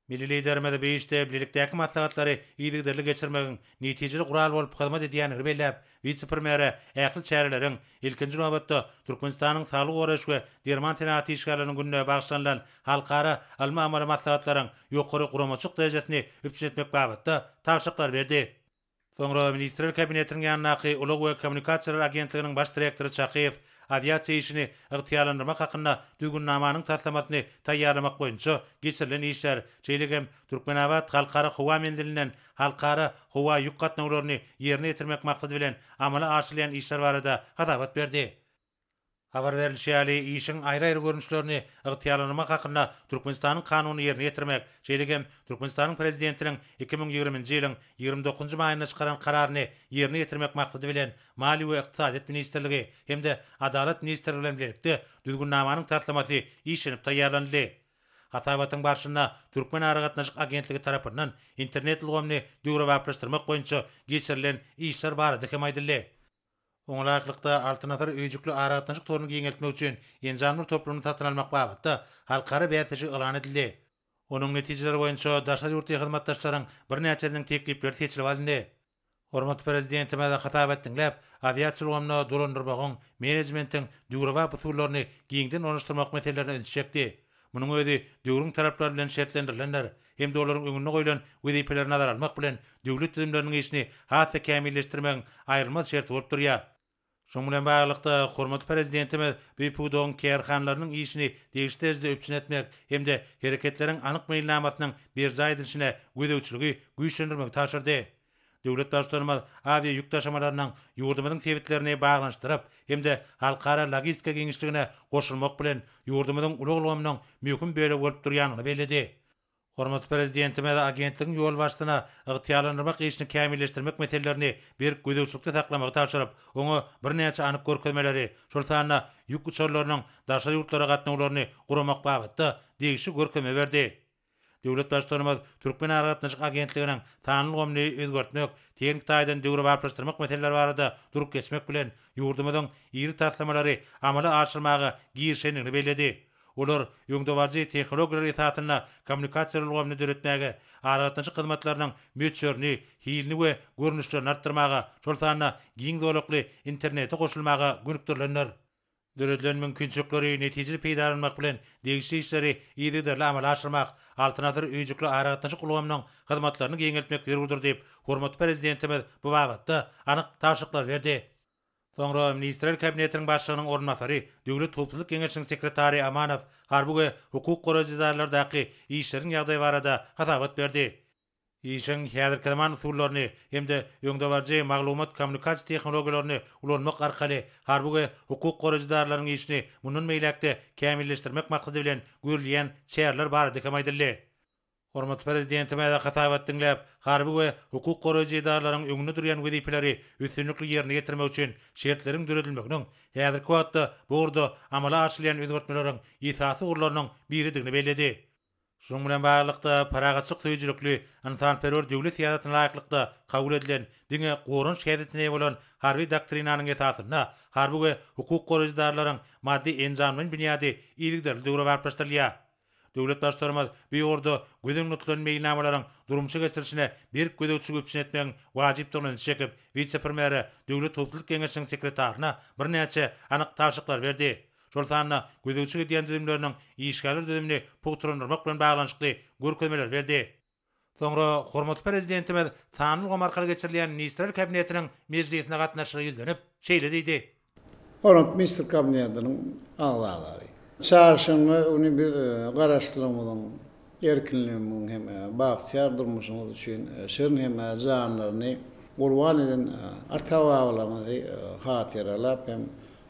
Milli Liderimiz bu işde bilelikdäki maslahatlary yzygiderli geçirmegiň netijeli gural bolup hyzmat edýändigini belläp, wise-premýere ähli çäreleriň, ilkinji nobatda, Türkmenistanyň Saglygy goraýyş we derman senagaty işgärleriniň gününe bagyşlanylan halkara ylmy-amaly maslahatlaryň ýokary guramaçylyk derejesini üpjün etmek babatda tabşyryklary berdi. Soňra Ministrler Kabinetiniň ýanyndaky Ulag we kommunikasiýalar agentliginiň baş direktory Çakyýew awiasiýa işini ygtyýarlandyrmak hakynda Düzgünnamanyň taslamasyny taýýarlamak boýunça geçirilen işler, şeýle hem Türkmenabat Halkara howa menzilinden halkara howa ýük gatnawlaryny ýerine ýetirmek maksady bilen amala aşyrylýan işler barada hasabat berdi. Habar berlişi ýaly, işiň aýry-aýry görnüşlerini ygtyýarlandyrmak hakynda Türkmenistanyň Kanunyny ýerine ýetirmek, şeýle hem Türkmenistanyň Prezidentiniň 2020-nji ýylyň 29 maýynda çykaran Kararyny ýerine ýetirmek maksady bilen, Maliýe we ykdysadyýet ministrligi hem-de Adalat ministrligi bilen bilelikde Düzgünnamanyň taslamasy işlenip taýýarlanyldy. Hasabatyň barşynda Türkmenaragatnaşyk agentligi tarapyndan internet ulgamyny döwrebaplaşdyrmak boýunça geçirilen işler barada hem aýdyldy. Oňa laýyklykda, Altyn asyr öýjükli aragatnaşyk toruny giňeltmek üçin enjamlar toplumyny satyn almak babatda halkara bäsleşigi yglan edildi. Onuň netijeleri boýunça daşary ýurtly hyzmatdaşlaryň birnäçesiniň teklipleri seçilip alyndy. Hormatly Prezidentimiz hasabat diňläp, awiasiýa ulgamynda dolandyrmagyň, menejmentiň döwrebap usullaryny giňden ornaşdyrmak meselelerine ünsi çekdi. Munuň özi döwrüň talaplary bilen şertlendirilendir hem-de olaryň öňünde goýlan wezipeleri nazara almak bilen, döwlet düzümleriniň işini has-da kämilleşdirmegiň aýrylmaz şerti bolup durýar. Şunuň bilen baglylykda, hormatly Prezidentimiz bu pudagyň kärhanalarynyň işini degişli derejede üpjün etmek hem-de hereketleriň anyk meýilnamasynyň berjaý edilişine gözegçiligi güýçlendirmegi tabşyrdy. Döwlet Baştutanymyz awia ýük daşamalarynyň ýurdumyzyň sebitlerini baglanyşdyryp hem-de halkara logistika giňişligine goşulmak bilen, ýurdumyzyň ulag ulgamynyň möhüm bölegi bolup durýandygyny belledi. Hormatly Prezidentimiz agentligiň ýolbaşçysyna ygtyýarlandyrmak işini kämilleşdirmek meselelerini berk gözegçilikde saklamagy tabşyryp, oňa birnäçe anyk görkezmeleri, şol sanda ýük uçarlarynyň daşary ýurtlara gatnawlaryny guramak babatda degişli görkezme berdi. Döwlet Baştutanymyz Türkmenaragatnaşyk agentliginiň sanly ulgamyny özgertmek, tehniki taýdan döwrebaplaşdyrmak meseleleri barada durup geçmek bilen, ýurdumyzyň iri taslamalary amala aşyrmaga girişendigini belledi. Olar öňdebaryjy tehnologiýalar esasynda kommunikasiýalar ulgamyny döretmäge, aragatnaşyk hyzmatlarynyň möçberini, hilini we görnüşlerini artdyrmaga, şol sanda giň zolakly internete goşulmaga gönükdirilendir. Döredilen mümkinçilikleri netijeli peýdalanmak bilen, degişli işleri yzygiderli amala aşyrmak, Altyn asyr öýjükli aragatnaşyk ulgamynyň hyzmatlaryny giňeltmek zerurdyr diýip, hormatly Prezidentimiz bu babatda anyk tabşyryklary berdi. Soňra Ministrler Kabinetiniň Başlygynyň orunbasary, Döwlet howpsuzlyk geňeşiniň sekretary Amanow harby we hukuk goraýjy edaralardaky işleriň ýagdaýy barada hasabat berdi. Işiň häzirki zaman usullaryny hem-de öňdebaryjy maglumat-kommunikasiýa tehnologiýalaryny ulanmak arkaly harby we hukuk goraýjy edaralaryň işini mundan beýläk-de kämilleşdirmek maksady bilen görülýän çäreler barada hem aýdyldy. Hormatly Prezidentimiz hasabat diňläp, harby we hukuk goraýjy edaralaryň öňünde durýan wezipeleri üstünlikli ýerine ýetirmek üçin şertleriň döredilmeginiň häzirki wagtda bu ugurda amala aşyrylýan özgertmeleriň esasy ugurlarynyň biridigini belledi. Şunuň bilen baglylykda, parahatçylyk söýüjilikli, ynsanperwer döwlet syýasatyna laýyklykda kabul edilen, diňe goranyş häsiýetine eýe bolan Harby doktrinanyň esasynda harby we hukuk goraýjy edaralaryň maddy-enjamlaýyn binýady yzygiderli döwrebaplaşdyrylýar. Döwlet Baştutanymyz bu ugurda göz öňünde tutulan meýilnamalaryň durmuşa geçirilişine berk gözegçiligi üpjün etmegiň wajypdygyna ünsi çekip, wise-premýere, Döwlet howpsuzlyk geňeşiniň sekretaryna birnäçe anyk tabşyryklary berdi. Şol sanda gözegçilik edýän düzümleriniň işgärler düzümini pugtalandyrmak bilen baglanyşykly görkezmeleri berdi. Soňra hormatly Prezidentimiz sanly ulgam arkaly geçirilýän Ministrler Kabinetiniň mejlisine gatnaşyja ýüzlenip, şeýle diýdi. Hormatly Ministrler Kabinetiniň agzalary! Çarşenbe güni biz Garaşsyzlygymyzyň, erkinligimiziň hem bagtyýar durmuşymyz üçin şirin hem janlaryny gurban eden ata-babalarymyzy hatyralap hem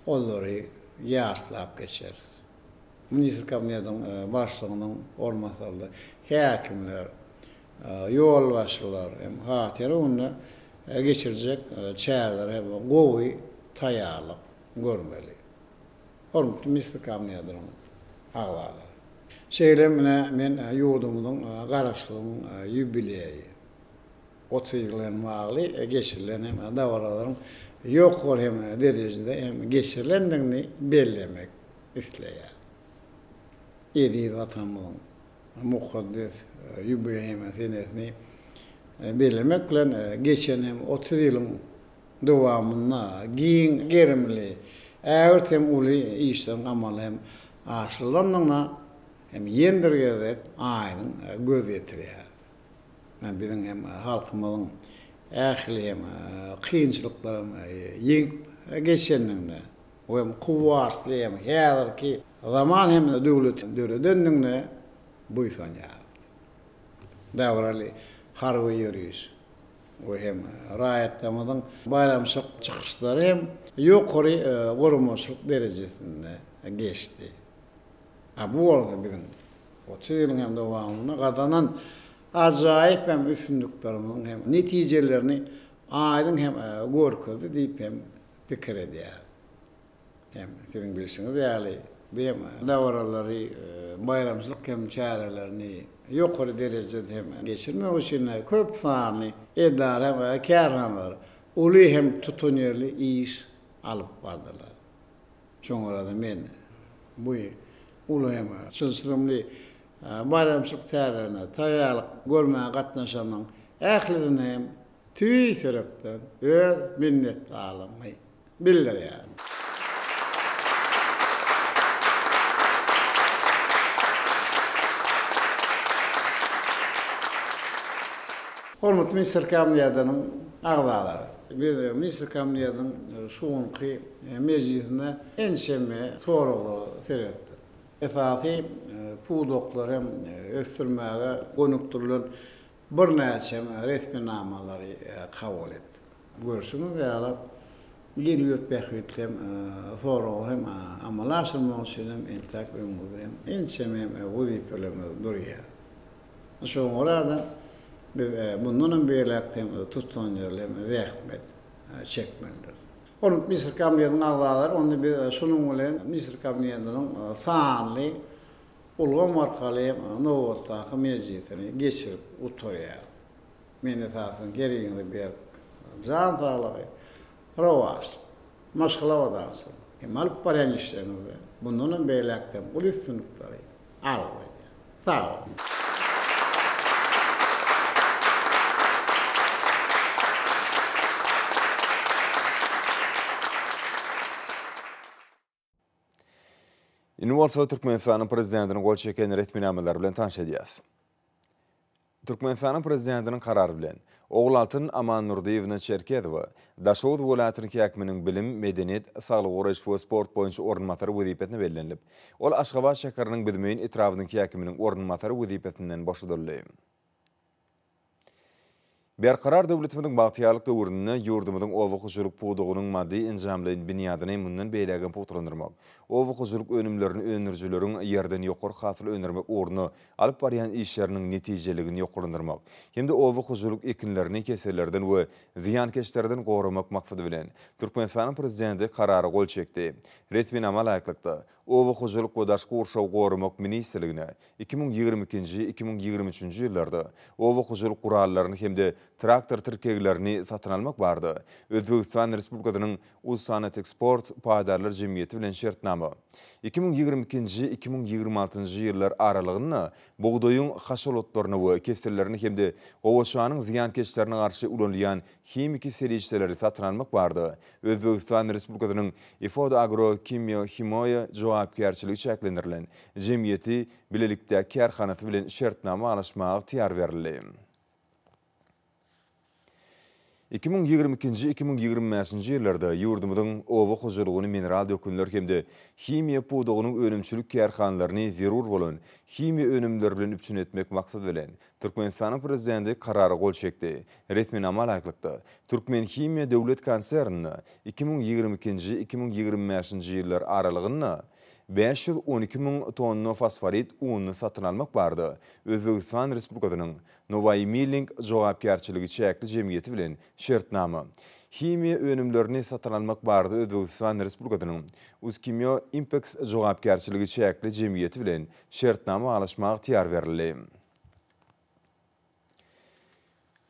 olary ýatlap geçeris. Ministr Kabinetiniň Başlygynyň orunbasarlary, häkimler, ýolbaşçylar hem hatyra gününe geçiriljek çärelere hem gowy taýýarlyk görmeli. Hormatly Ministr Kabinetiniň agzalary! Şeýle hem ine men ýurdumyzyň Garaşsyzlygyň ýubileýi, 30 ýyl bilen bagly geçirilen hem dabaralaryň ýokary hem derejede hem geçirilendigini bellemek isleýär. Eziz Watanymyzyň mukaddes ýubileý senesini bellemek bilen, geçen hem 30 ýylyň dowamynda giň gerimli, ägirt hem uly işleriň amala hem aşyrylandygyna hem ýene bir gezek aýdyň göz ýetirýäris. Biziň hem halkymyzyň ähli hem kynçylyklaram ýeňip geçendigine we hem kuwwatly hem häzirki zaman hem döwlet döredendigine buýsanýarys. Dabaraly harby ýöriş we hem raýatlarymyzyň baýramçylyk çykyşlary hem ýokary guramaçylyk derejesinde geçdi. A bu bolsa biziň 30 ýylyň hem dowamynda gazanan ajaýyp hem üstünliklerimiziň hem netijelerini aýdyň hem görkezdi diýip hem pikir edýär. Hem siziň bilşiňiz ýaly, bu hem dabaralary, baýramçylyk hem çärelerini ýokary derejede hem geçirmek üçin köp sanly edara we kärhanalar uly hem tutanýerli iş alyp bardylar. Şoňa görä-de men bu uly hem çylşyrymly baýramçylyk çärelerine taýýarlyk görmäge gatnaşanlaryň ählisine hem Tüýs ýürekden öz minnetdarlygymy bildirýärin. Hormatly Ministrler Kabinetiniň agzalary! Biz Ministrler Kabinetiniň şu günki mejlisinde ençeme soraglara seretdik. Esasy pudaklary hem ösdürmäge gönükdirilen. Birnäçe resminamalary kabul etdik. Görşüňiz ýaly, il-ýurt bähbitli hem soragy hem amala aşyrmak üçin hem entäk öňümizde hem ençeme wezipelerimiz durýar. Şoňa görä-de, biz mundan hem beýläk hem tutanýerli hem zähmet çekmelidiris. Hormatly Ministrler Kabinetiniň agzalary, onda biz şunuň bilen Ministrler Kabinetiniň sanly ulgam arkaly nobatdaky mejlisini geçirip gutarýarys. Men esasan heriňize berk jan saglygy, rowaçlyk, maşgala abadançylygy hem alyp barýan işleriňizde mundan hem beýläk-de uly üstünlikleri arzuw edýän. Sag boluň! Indi bolsa Türkmenistanyň Prezidentiniň gol çeken resminamalary bilen tanyş edýäris. Türkmenistanyň Prezidentiniň Karary bilen, Ogulaltyn Amandurdyýewna Çerkezowa Daşoguz welaýatynyň häkiminiň bilim, medeniýet, saglygy goraýyş we sport boýunça orunbasary wezipesine bellenilip, ol Aşgabat şäheriniň Büzmeýin etrabynyň häkiminiň orunbasary wezipesinden boşadyldy. Berkarar döwletimiziň bagtyýarlyk döwründe ýurdumyzyň oba hojalyk pudagynyň maddy-enjamlaýyn binýadyny mundan beýlägem pugtalandyrmak, oba hojalyk önümlerini öndürijileriň ýerden ýokary hasyl öndürmek ugrunda alyp barýan işleriniň netijeliligini ýokarlandyrmak hem-de oba hojalyk ekinlerini kesellerden we zyýankeşlerden goramak maksady bilen, Türkmenistanyň Prezidenti Karara gol çekdi. Resminama laýyklykda, Oba hojalyk we daşky gurşawy goramak ministrligine 2022-nji, 2023-nji ýyllarda oba hojalyk gurallaryny hem-de traktor tirkeglerini satyn almak barada Özbegistan Respublikasynyň Uzsanateksport paýdarlar jemgyýeti bilen şertnama, 2022-nji, 2026-njy ýyllar aralygynda bugdaýyň haşal otlaryna we kesellerine hem-de gowaçanyň zyýankeşlerine garşy ulanylýan himiki serişdeleri satyn almak barada Özbegistan Respublikasynyň Ifod Agro Kimyo Himoya jogapkärçiligi çäklendirilen jemgyýeti bilelikdäki kärhanasy bilen şertnama baglaşmaga ygtyýar berildi. 2022-nji, 2025-nji ýyllarda ýurdumyzyň oba hojalygyny mineral dökünler hem-de himiýa pudagynyň önümçilik kärhanalaryny zerur bolan himiýa önümleri bilen üpjün etmek maksady bilen, Türkmenistanyň Prezidenti Karara gol çekdi. Resminama laýyklykda, Türkmenhimiýa döwlet konsernine 2022-nji, 2025-nji ýyllar aralygynda 512 müň tonna fosforit ununy satyn almak barada Özbegistan Respublikasynyň Nowaýy Milling jogapkärçiligi çäkli jemgyýeti bilen şertnama, himiýa önümlerini satyn almak barada Özbegistan Respublikasynyň Uzkimyo Impex jogapkärçiligi çäkli jemgyýeti bilen şertnama baglaşmaga ygtyýar berildi.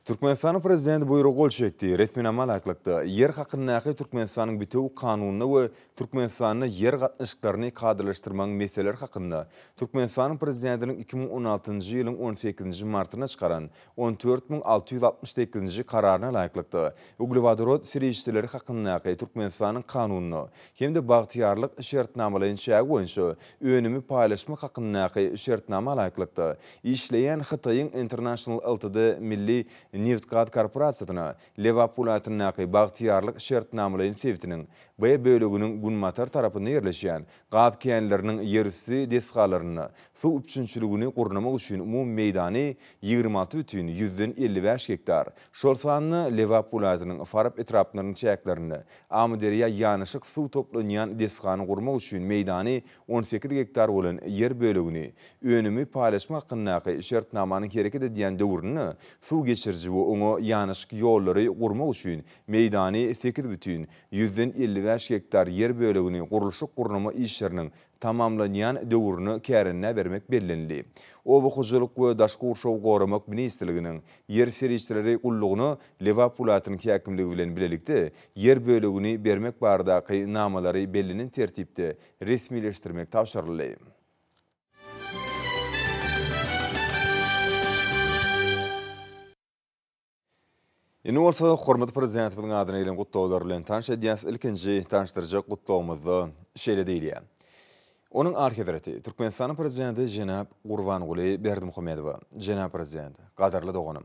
Türkmenistanyň Prezidenti buýruga gol çekdi. Resminama laýyklykda, Ýer hakyndaky Türkmenistanyň bitewi Kanunyna we Türkmenistanda ýer gatnaşyklaryny kadalaşdyrmagyň meseleleri hakynda Türkmenistanyň Prezidentiniň 2016-njy ýylyň on sekizinji martynda çykaran 14668-nji Kararyna laýyklykda, Uglewodorod serişdeleri hakyndaky Türkmenistanyň Kanunyna hem-de Bagtyýarlyk şertnamalaýyn çägi boýunça önümi paýlaşmak hakyndaky şertnama laýyklykda, işleýän Hytaýyň International Ltd milli nebitgaz korporasiýasyna Lebap welaýatyndaky Bagtyýarlyk şertnamalaýyn sebitiniň B böleginiň günbatar tarapynda ýerleşýän gaz känleriniň ýerüsti desgalarynda suw üpjünçiligini gurnamak üçin umumy meýdany 26,55 gektar, şol sanda Lebap welaýatynyň Farap etraplarynyň çäklerinde Amyderýa ýanaşyk suw toplanýan desgany gurmak üçin meýdany 18 gektar bolan ýer bölegini önümi paýlaşmak hakyndaky şertnamanyň hereket edýän döwründe suw geçiriji we oňa ýanaşyk ýollary gurmak üçin meýdany 8,55 gektar ýer bölegini gurluşyk-gurnama işleriniň tamamlanýan döwrüne kärendä bermek bellenildi. Oba hojalyk we daşky gurşawy goramak ministrliginiň Ýer serişdeleri gullugyna Lebap welaýatynyň häkimligi bilen bilelikde ýer bölegini bermek baradaky namalary bellenen tertipde resmileşdirmek tabşyryldy. Indi bolsa hormatly Prezidentimiziň adyna gelen gutlaglar bilen tanyş edýäs. Ilkinji tanyşdyrjak gutlagymyzda şeýle diýilýär. Onuň Alyhezreti, Türkmenistanyň Prezidenti jenap Gurbanguly Berdimuhamedowa, Jenap Prezident, gadyrly doganym!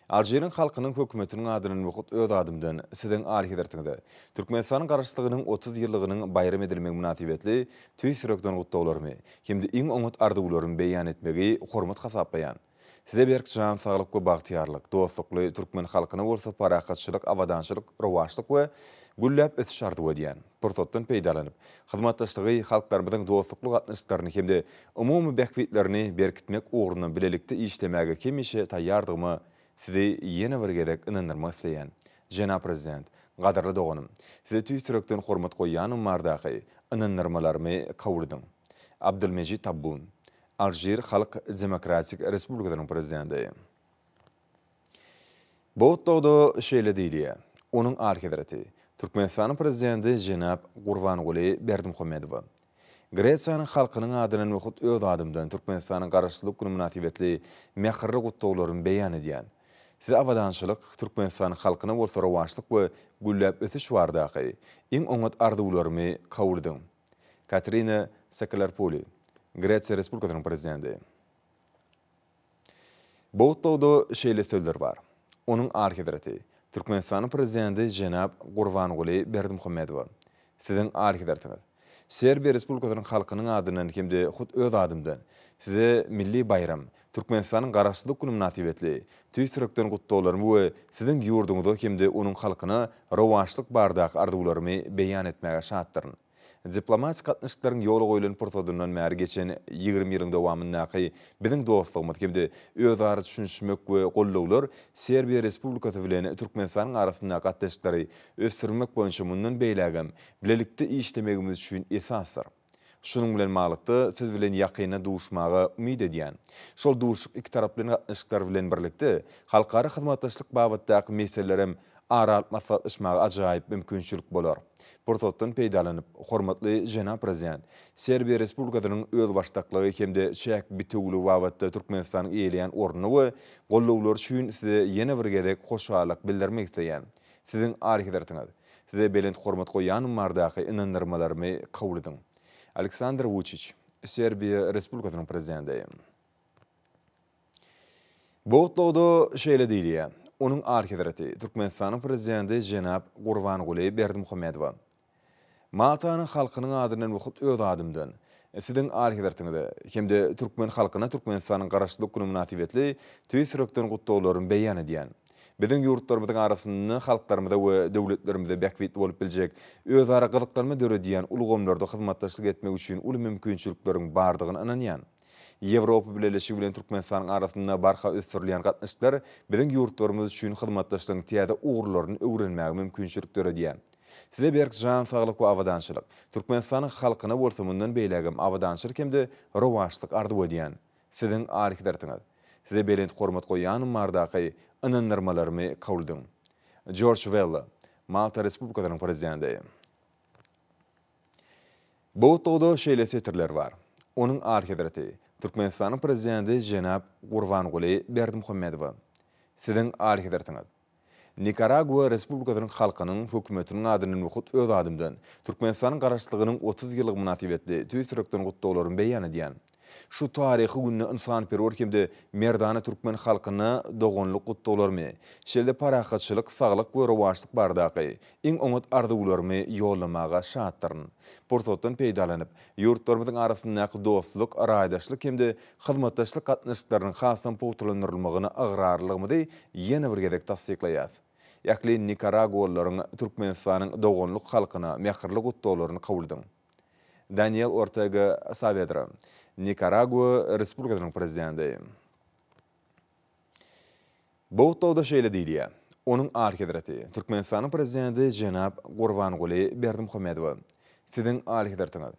Alžiriň halkynyň hökümetiniň adyndan we hut öz adymdan Siziň Alyhezretiňize Türkmenistanyň Garaşsyzlygynyň 30 ýyllygynyň baýram edilmegi mynasybetli tüýs ýürekden gutlaglarymy hem-de iň oňat arzuwlarymy beýan etmegi hormat hasaplaýan. Size berk jan saglyk we bagtyýarlyk, dostlukly türkmen halkyna bolsa parahatçylyk, abadançylyk, rowaçlyk we gülläp ösüş arzuw edýän. Pursatdan peýdalanyp, hyzmatdaşlygy, halklarymyzyň dostlukly gatnaşyklaryny hem-de umumy bähbitlerini berkitmek ugrunda bilelikde işlemäge hemişe taýýardygyma Sizi ýene bir gezek ynandyrmak isleýän. Jenap Prezident, gadyrly doganym, Size tüýs ýürekden hormat goýýanym bardaky ynandyrmalarymy kabul ediň. Abdylmejit Tabbun, Alžir Halk Demokratik Respublikasynyň Prezidenti. Bu gutlagda şeýle diýilýär, Onuň Alyhezreti, Türkmenistanyň Prezidenti jenap Gurbanguly Berdimuhamedowa. Gresiýanyň halkynyň adyndan we hut öz adymdan Türkmenistanyň Garaşsyzlyk güni mynasybetli mähirli gutlaglarymy beýan edýän. Size abadançylyk, Türkmenistanyň halkyna bolsa rowaçlyk we gülläp ösüş baradaky iň oňat arzuwlarymy kabul ediň. Katerina Sakellaropouli, Gresiýa Respublikasynyň Prezidenti. Bu gutlagda şeýle sözler bar, Onuň Alyhezreti, Türkmenistanyň Prezidenti jenap Gurbanguly Berdimuhamedowa, Siziň Alyhezretiňiz, Serbiýa Respublikasynyň halkynyň adyndan hem-de hut öz adymdan Size milli baýram, Türkmenistanyň Garaşsyzlyk güni mynasybetli tüýs ýürekden gutlaglarymy we Siziň ýurduňyza hem-de onuň halkyna rowaçlyk baradaky arzuwlarymy beýan etmäge şatdyryn. Diplomatik gatnaşyklaryň ýola goýlan pursadyndan bäri geçen 20 ýylyň dowamyndaky biziň dostlugymyz hem-de özara düşünişmek we gollawlar Serbiýa Respublikasy bilen Türkmenistanyň arasyndaky gatnaşyklary ösdürmek boýunça mundan beýlägem bilelikde işlemegimiz üçin esasdyr. Şunuň bilen baglylykda, siz bilen ýakynda duşmaga umyt edýän. Şol duşuşyk ikitaraplaýyn gatnaşyklar bilen birlikde, halkara hyzmatdaşlyk babatdaky meselelerem ara alyp maslahatlaşmaga ajaýyp mümkinçilik bolar. Pursatdan peýdalanyp, hormatly jenap Prezident, Serbiýa Respublikasynyň özbaşdaklygy hem-de çäk bitewüligi babatda Türkmenistanyň eýeleýän ornuny we goldawlary üçin Size ýene bir gezek hoşallyk bildirmek isleýän. Siziň Alyhezretiňiz, Size belent hormat goýýanym baradaky ynandyrmalarymy kabul ediň. Aleksandr Wuçiç, Serbiýa Respublikasynyň Prezidenti. Bu gutlagda şeýle diýilýär, Onuň Alyhezreti, Türkmenistanyň Prezidenti jenap Gurbanguly Berdimuhamedowa. Maltanyň halkynyň adyndan we hut öz adymdan Siziň Alyhezretiňize hem-de türkmen halkyna Türkmenistanyň Garaşsyzlyk güni mynasybetli tüýs ýürekden gutlaglarymy beýan edýän. Biziň ýurtlarymyzyň arasynda halklarymyza we döwletlerimize bähbitli bolup biljek, özara gyzyklanma döredýän ulgamlarda hyzmatdaşlyk etmek üçin uly mümkinçilikleriň bardygyna ynanýan. Ýewropa Bileleşigi bilen Türkmenistanyň arasynda barha ösdürilýän gatnaşyklar biziň ýurtlarymyz üçin hyzmatdaşlygyň täze ugurlaryny öwrenmäge mümkinçilik döredýär. Size berk jan saglyk we abadançylyk, Türkmenistanyň halkyna bolsa mundan beýlägem abadançylyk hem-de rowaçlyk arzuw edýän. Siziň Alyhezretiňiz, Size belent hormat goýýanym baradaky ynandyrmalarymy kabul ediň. Jorj Wella, Malta Respublikasynyň Prezidenti. Bu gutlagda şeýle setirler bar, Onuň Alyhezreti, Türkmenistanyň Prezidenti jenap Gurbanguly Berdimuhamedowa, Siziň Alyhezretiňiz, Nikaragua Respublikasynyň halkynyň, hökümetiniň adyndan we hut öz adymdan Türkmenistanyň Garaşsyzlygynyň 30 ýyllygy mynasybetli tüýs ýürekden gutlaglarymy beýan edýän. Şu taryhy günde ynsanperwer hem-de merdana türkmen halkyna doganlyk gutlaglarymy, şeýle-de parahatçylyk, saglyk we rowaçlyk baradaky iň oňat arzuwlarymy ýollamaga şatdyryn. Pursatdan peýdalanyp, ýurtlarymyzyň arasyndaky dostluk, raýdaşlyk hem-de hyzmatdaşlyk gatnaşyklarynyň hasam pugtalandyrylmagyna ygrarlylygymyzy ýene bir gezek tassyklaýarys. Ähli nikaragualylaryň Türkmenistanyň doganlyk halkyna mähirli gutlaglaryny kabul ediň. Daniel Ortega Sawedra, Nikaragua Respublikasynyň Prezidenti. Bu gutlagda şeýle diýilýär, Onuň Alyhezreti, Türkmenistanyň Prezidenti jenap Gurbanguly Berdimuhamedowa, Siziň Alyhezretiňiz,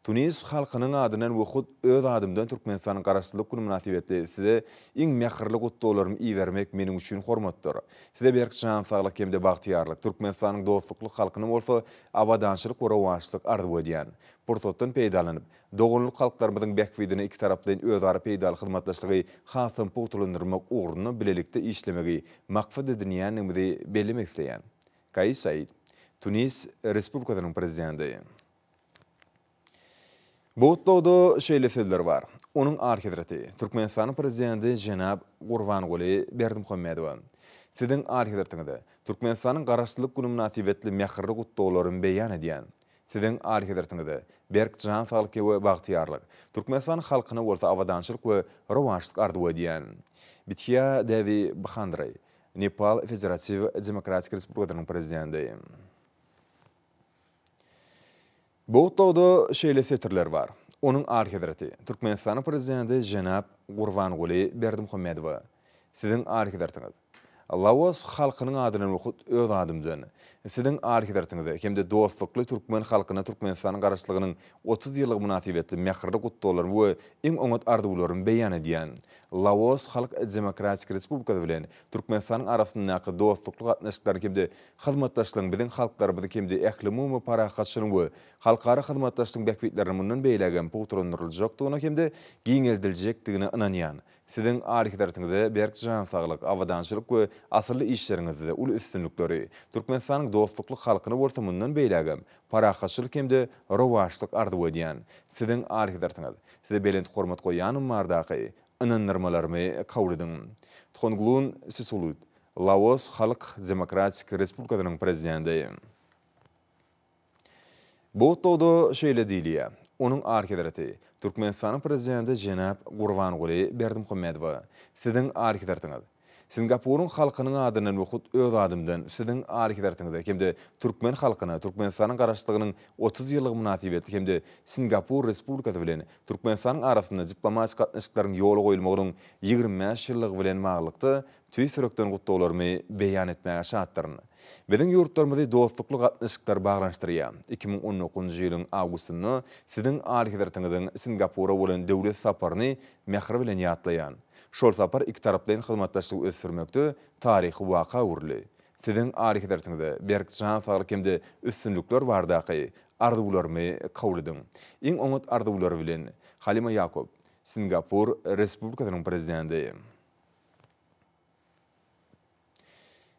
Tunis halkynyň adyndan we hut öz adymdan Türkmenistanyň Garaşsyzlyk güni mynasybetli Size iň mähirli gutlaglarymy ibermek meniň üçin hormatdyr. Size berk jan saglyk hem-de bagtyýarlyk, Türkmenistanyň dostlukly halkyna bolsa abadançylyk we rowaçlyk arzuw edýän. Pursatdan peýdalanyp, doganlyk halklarymyzyň bähbidine ikitaraplaýyn özara peýdaly hyzmatdaşlygy hasam pugtalandyrmak ugrunda bilelikde işlemegi maksat edinýändigimizi bellemek isleýän. Kais Said, Tunis Respublikasynyň Prezidenti. Bu gutlagda şeýle sözler bar, Onuň Alyhezreti, Türkmenistanyň Prezidenti jenap Gurbanguly Berdimuhamedowa, Siziň Alyhezretiňize Türkmenistanyň Garaşsyzlyk güni mynasybetli mähirli gutlaglarymy beýan edýän. Siziň Alyhezretiňize berk jan saglyk we bagtyýarlyk, Türkmenistan halkyna bolsa abadançylyk we rowaçlyk arzuw edýän. Bidhýa Dewi Bhandri, Nepal Federatiw Demokratik Respublikasynyň Prezidenti. Bu gutlagda şeýle setirler bar, Onuň Alyhezreti, Türkmenistanyň Prezidenti jenap Gurbanguly Berdimuhamedowa, Siziň Alyhezretiňiz, Laos halkynyň adyndan we hut öz adymdan, Siziň Alyhezretiňize hem-de dostlukly türkmen halkyna Türkmenistanyň Garaşsyzlygynyň 30 ýyllygy mynasybetli mähirli gutlaglarymy we iň oňat arzuwlarymy beýan edýän. Laos Halk Demokratik Respublikasy bilen Türkmenistanyň arasyndaky dostlukly gatnaşyklaryň hem-de hyzmatdaşlygyň biziň halklarymyzyň hem-de ählumumy parahatçylygyň we halkara hyzmatdaşlygyň bähbitlerine mundan beýlägem pugtalandyryljakdygyna hem-de giňeldiljekdigine ynanýan. Siziň Alyhezretiňize berk jan saglyk, abadançylyk we asylly işleriňizde uly üstünlikleri, Türkmenistanyň dostlukly halkyna bolsa mundan beýlägem parahatçylyk hem-de rowaçlyk arzuw edýän. Siziň Alyhezretiňiz, Size belent hormat goýýanym bardaky ynandyrmalarymy kabul ediň. Thonglun Sisulut, Laos Halk Demokratik Respublikasynyň Prezidenti. Bu gutlagda şeýle diýilýär, Onuň Alyhezreti, Türkmenistanyň Prezidenti jenap Gurbanguly Berdimuhamedowa, Siziň Alyhezretiňiz, Singapuryň halkynyň adyndan we hut öz adymdan Siziň Alyhezretiňize hem-de türkmen halkyna Türkmenistanyň Garaşsyzlygynyň 30 ýyllygy mynasybetli hem-de Singapur Respublikasy bilen Türkmenistanyň arasynda diplomatik gatnaşyklaryň ýola goýulmagynyň 25 ýyllygy bilen baglylykda tüýs ýürekden gutlaglarymy beýan etmäge şatdyryn. Biziň ýurtlarymyzy dostlukly gatnaşyklar baglanyşdyrýar. 2019-njy ýylyň awgustynda Siziň Alyhezretiňiziň Singapura bolan döwlet saparyny mähir bilen ýatlaýan. Şol sapar ikitaraplaýyn hyzmatdaşlygy ösdürmekde taryhy waka öwrüldi. Siziň Alyhezretiňize berk jan saglyk hem-de üstünlikler baradaky arzuwlarymy kabul ediň. Iň oňat arzuwlar bilen, Halima Ýakob, Singapur Respublikasynyň Prezidenti.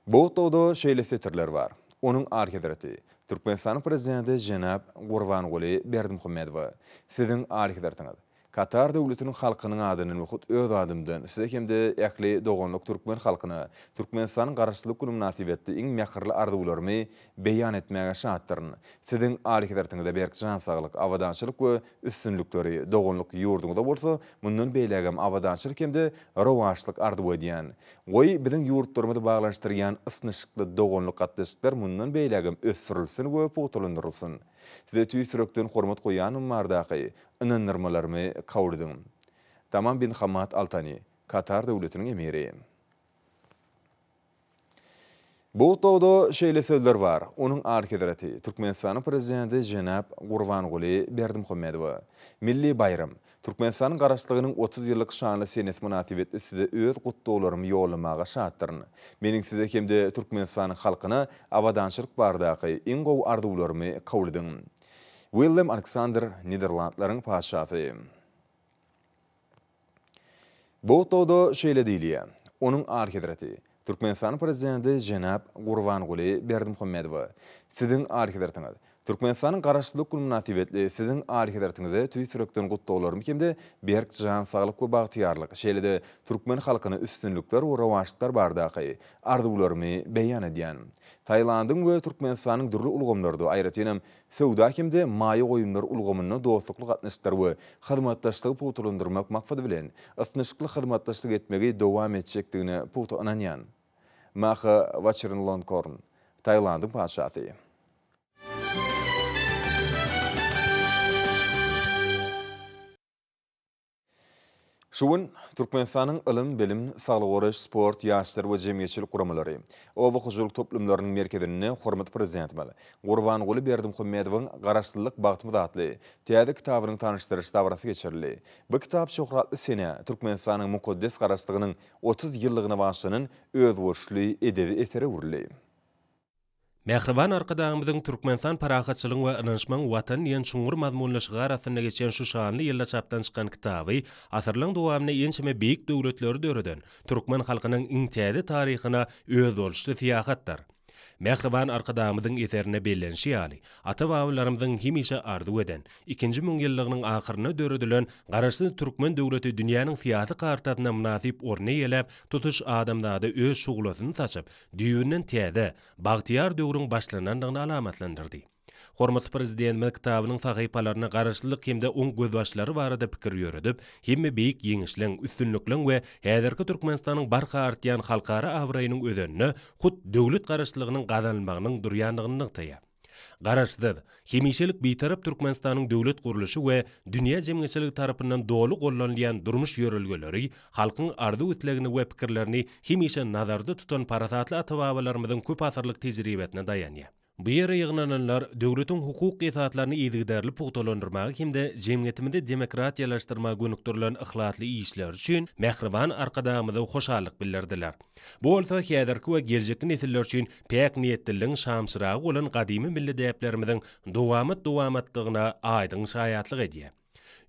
Bu gutlagda şeýle setirler bar, Onuň Alyhezreti, Türkmenistanyň Prezidenti jenap Gurbanguly Berdimuhamedowa, Siziň Alyhezretiňiz, Katar Döwletiniň halkynyň adyndan we hut öz adymdan Size hem-de ähli doganlyk türkmen halkyna Türkmenistanyň Garaşsyzlyk güni mynasybetli iň mähirli arzuwlarymy beýan etmäge şatdyryn. Siziň Alyhezretiňize berk jan saglyk, abadançylyk we üstünlikleri, doganlyk ýurduňyza bolsa mundan beýlägem abadançylyk hem-de rowaçlyk arzuw edýän. Goý, biziň ýurtlarymyzy baglanyşdyrýan ysnyşykly doganlyk gatnaşyklar mundan beýlägem ösdürilsin we pugtalandyrylsyn. Size tüýs ýürekden hormat goýýanym bardaky ynandyrmalarymy kabul ediň. Tamam bin Hamad Al Tani, Katar Döwletiniň Emiri. Bu gutlagda şeýle sözler bar, Onuň Alyhezreti, Türkmenistanyň Prezidenti jenap Gurbanguly Berdimuhamedowa, Milli baýram, Türkmenistanyň Garaşsyzlygynyň 30 ýyllyk şanly senesi mynasybetli Size öz gutlaglarymy ýollamaga şatdyryn. Meniň Size hem-de Türkmenistanyň halkyna abadançylyk baradaky iň gowy arzuwlarymy kabul ediň. Willem Aleksandr, Niderlandlaryň Patyşasy. Bu gutlagda şeýle diýilýär, Onuň Alyhezreti, Türkmenistanyň Prezidenti jenap Gurbanguly Berdimuhamedowa, Siziň Alyhezretiňiz, Türkmenistanyň Garaşsyzlyk güni mynasybetli Siziň Alyhezretiňize tüýs ýürekden gutlaglarymy hem-de berk jan saglyk we bagtyýarlyk, şeýle-de türkmen halkyna üstünlikler we rowaçlyklar baradaky arzuwlarymy beýan edýän. Tailandyň we Türkmenistanyň dürli ulgamlarda, aýratynam, Söwda hem-de maýa goýumlar ulgamynda dostlukly gatnaşyklary we hyzmatdaşlygy pugtalandyrmak maksady bilen, ysnyşykly hyzmatdaşlyk etmegi dowam etjekdigine pugta ynanýan. Maha Waçirinlongkorn, Tailandyň Patyşasy. Şu gün Türkmenistanyň Ylym, bilim, saglygy goraýyş, sport, ýaşlar we jemgyýetçilik guramalary, oba hojalyk toplumlarynyň merkezinde hormatly Prezidentimiz Gurbanguly Berdimuhamedowyň Garaşsyzlyk bagtymyz atly täze kitabynyň tanyşdyryş dabarasy geçirildi. Bu kitap şöhratly senä, Türkmenistanyň mukaddes Garaşsyzlygynyň 30 ýyllygyna bagyşlanan özboluşly edebi esere öwrüldi. Mähriban Arkadagymyzyň Türkmenistan parahatçylygyň we ynanyşmagyň Watany diýen çuňňur mazmunly şygar astynda geçen şu şanly ýylda çapdan çykan kitaby asyrlaryň dowamynda ençeme beýik döwletleri döreden türkmen halkynyň iň täze taryhyna özboluşly syýahatdyr. Mähriban Arkadagymyzyň eserinde bellenişi ýaly, ata-babalarymyzyň hemişe arzuw eden, ikinji müňýyllygynyň ahyrynda döredilen Garaşsyz türkmen döwleti dünýäniň syýasy kartasynda mynasyp orun eýeläp, tutuş adamzada öz şuglasyny saçyp, düýbünden täze, bagtyýar döwrüň başlanandygyny alamatlandyrdy. Hormatly Prezidentimiz kitabynyň sahypalarynda Garaşsyzlyk hem-de oň gözbaşlary barada pikir ýöredip, hemme beýik ýeňişleň, üstünlikleň we häzirki Türkmenistanyň barha artýan halkara abraýynyň özeninde hut döwlet Garaşsyzlygynyň gazanylmagynyň durýandygyny nygtaýar. Garaşsyz, hemişelik Bitarap Türkmenistanyň döwlet gurluşy we dünýä jemgyýetçiligi tarapyndan doly gollanylýan durmuş ýörelgeleri halkyň arzuw-islegini we pikirlerini hemişe nazarda tutan parasatly ata-babalarymyzyň köpasyrlyk tejribesine daýanýar. Bu ýere ýygnananlar döwletiň hukuk esaslaryny yzygiderli pugtalandyrmaga hem-de jemgyýetimizi demokratiýalaşdyrmaga gönükdirilen yhlasly işleri üçin mähriban Arkadagymyza hoşallyk bildirdiler. Bu bolsa häzirki we geljekki nesiller üçin päk niýetliligiň şamçyragy bolan gadymy milli däplerimiziň dowamat-dowamatdygyna aýdyň şaýatlyk edýär.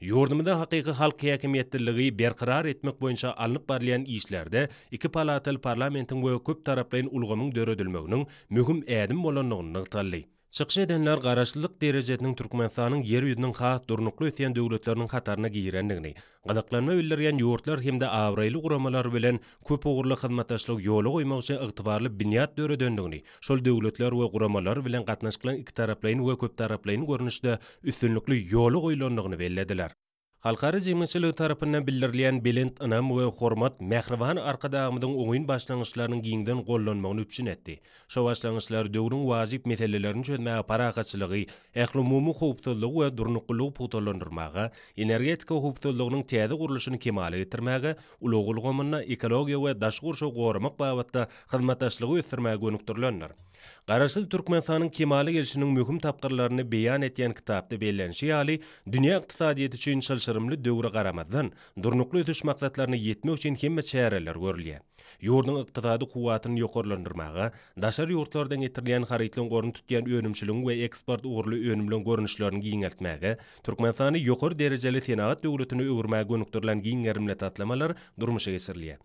Ýurdumyzda hakyky halk häkimiýetliligi berkarar etmek boýunça alnyp barylýan işlerde iki palataly parlamentiň we köptaraplaýyn ulgamyň döredilmeginiň möhüm ädim bolandygyny nygtaldy. Çykyş edenler Garaşsyzlyk derejesiniň Türkmenistanyň Ýer ýüzüniň has durnukly ösýän döwletleriniň hataryna girendigini, gyzyklanma bildirýän ýurtlar hem-de abraýly guramalar bilen köpugurly hyzmatdaşlygy ýola goýmak üçin ygtybarly binýat döredendigini, şol döwletler we guramalar bilen gatnaşyklaryň ikitaraplaýyn we köptaraplaýyn görnüşde üstünlikli ýola goýlandygyny bellediler. Halkara jemgyýetçiligi tarapyndan bildirilýän belent ynam we hormat mähriban Arkadagymyzyň oňyn başlangyçlarynyň giňden gollanmagyny üpjün etdi. Şo başlangyçlar döwrüň wajyp meselelerini çözmäge parahatçylygy, ählumumy howpsuzlygy we durnuklylygy pugtalandyrmaga, energetika howpsuzlygynyň täze gurluşyny kemala getirmäge, ulag ulgamynda ekologiýa we daşky gurşawy goramak babatda hyzmatdaşlygy ösdürmäge gönükdirilendir. Garaşsyz Türkmenistanyň kemala gelşiniň möhüm tapgyrlaryny beýan etýän kitapda bellenişi ýaly, dünýä ykdysadyýeti üçin çylşyrymly döwre garamazdan, Durnukly ösüş maksatlaryna ýetmek üçin hemme çäreler görülýär. Ýurduň ykdysady kuwwatyny ýokarlandyrmaga, daşary ýurtlardan getirilýän harytlaryň ornuny tutýan önümçiligiň we eksport ugurly önümleň görnüşlerini giňeltmäge, Türkmenistany ýokary derejeli senagat döwletine öwürmäge gönükdirilen giň gerimli taslamalar durmuşa geçirilýär.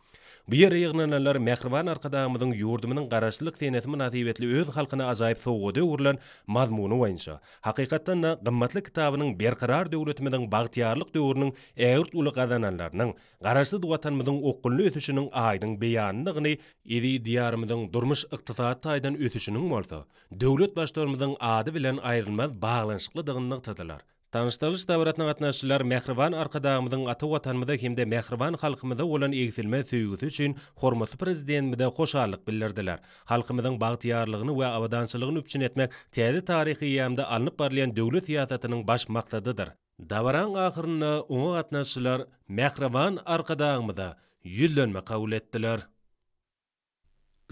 Bu ýere ýygnananlar mähriban Arkadagymyzyň ýurdumyzyň Garaşsyzlyk senesi mynasybetli öz halkyna ajaýyp sowgada öwrülen mazmuny boýunça, hakykatdan-da, gymmatly kitabynyň Berkarar döwletimiziň bagtyýarlyk döwrüniň ägirt uly gazananlarynyň, Garaşsyz Watanymyzyň okgunly ösüşiniň aýdyň beýanydygyny, eziz Diýarymyzyň durmuş-ykdysady taýdan ösüşiniň bolsa, döwlet Baştutanymyzyň ady bilen aýrylmaz baglanyşyklydygyny nygtadylar. Tanyşdyrylyş dabarasyna gatnaşyjylar mähriban Arkadagymyzyň ata Watanymyza hem-de mähriban halkymyza bolan egsilmez söýgüsi üçin hormatly Prezidentimize hoşallyk bildirdiler. Halkymyzyň bagtyýarlygyny we abadançylygyny üpjün etmek täze taryhy eýýamda alnyp barylýan döwlet syýasatynyň baş maksadydyr. Dabaraň ahyrynda oňa gatnaşyjylar mähriban Arkadagymyza ýüzlenme kabul etdiler.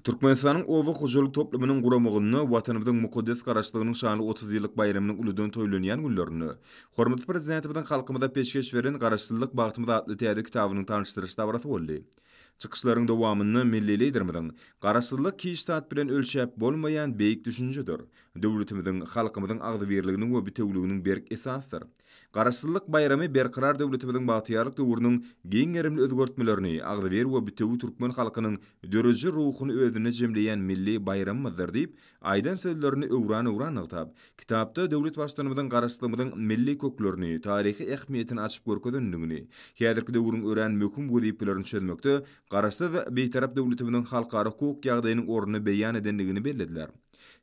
Türkmenistanyň oba hojalyk toplumynyň guramagynda Watanymyzyň mukaddes Garaşsyzlygynyň şanly 30 ýyllyk baýramynyň uludan toýlanýan günlerinde hormatly Prezidentimiziň halkymyza peşgeş beren Garaşsyzlyk bagtymyz atly täze kitabynyň tanyşdyryş dabarasy boldy. Çykyşlaryň dowamynda milli Liderimiziň Garaşsyzlyk hiç zat bilen ölçäp bolmaýan beýik düşünjedir. Döwletimiziň, halkymyzyň agzybirliginiň we bitewüliginiň berk esasydyr. Garaşsyzlyk baýramy Berkarar döwletimiziň bagtyýarlyk döwrüniň giň gerimli özgertmelerini, agzybir we bitewi türkmen halkynyň dörediji ruhuny özünde jemleýän milli baýramymyzdyr diýip, aýdan sözlerini öwran-öwran nygtap, kitapda döwlet Baştutanymyzyň Garaşsyzlygymyzyň milli köklerini, taryhy ähmiýetini açyp görkezendigini, häzirki döwrüň örän möhüm wezipelerini çözmekde Garaşsyz, Bitarap döwletimiziň halkara hukuk ýagdaýynyň ornuny beýan edendigini bellediler.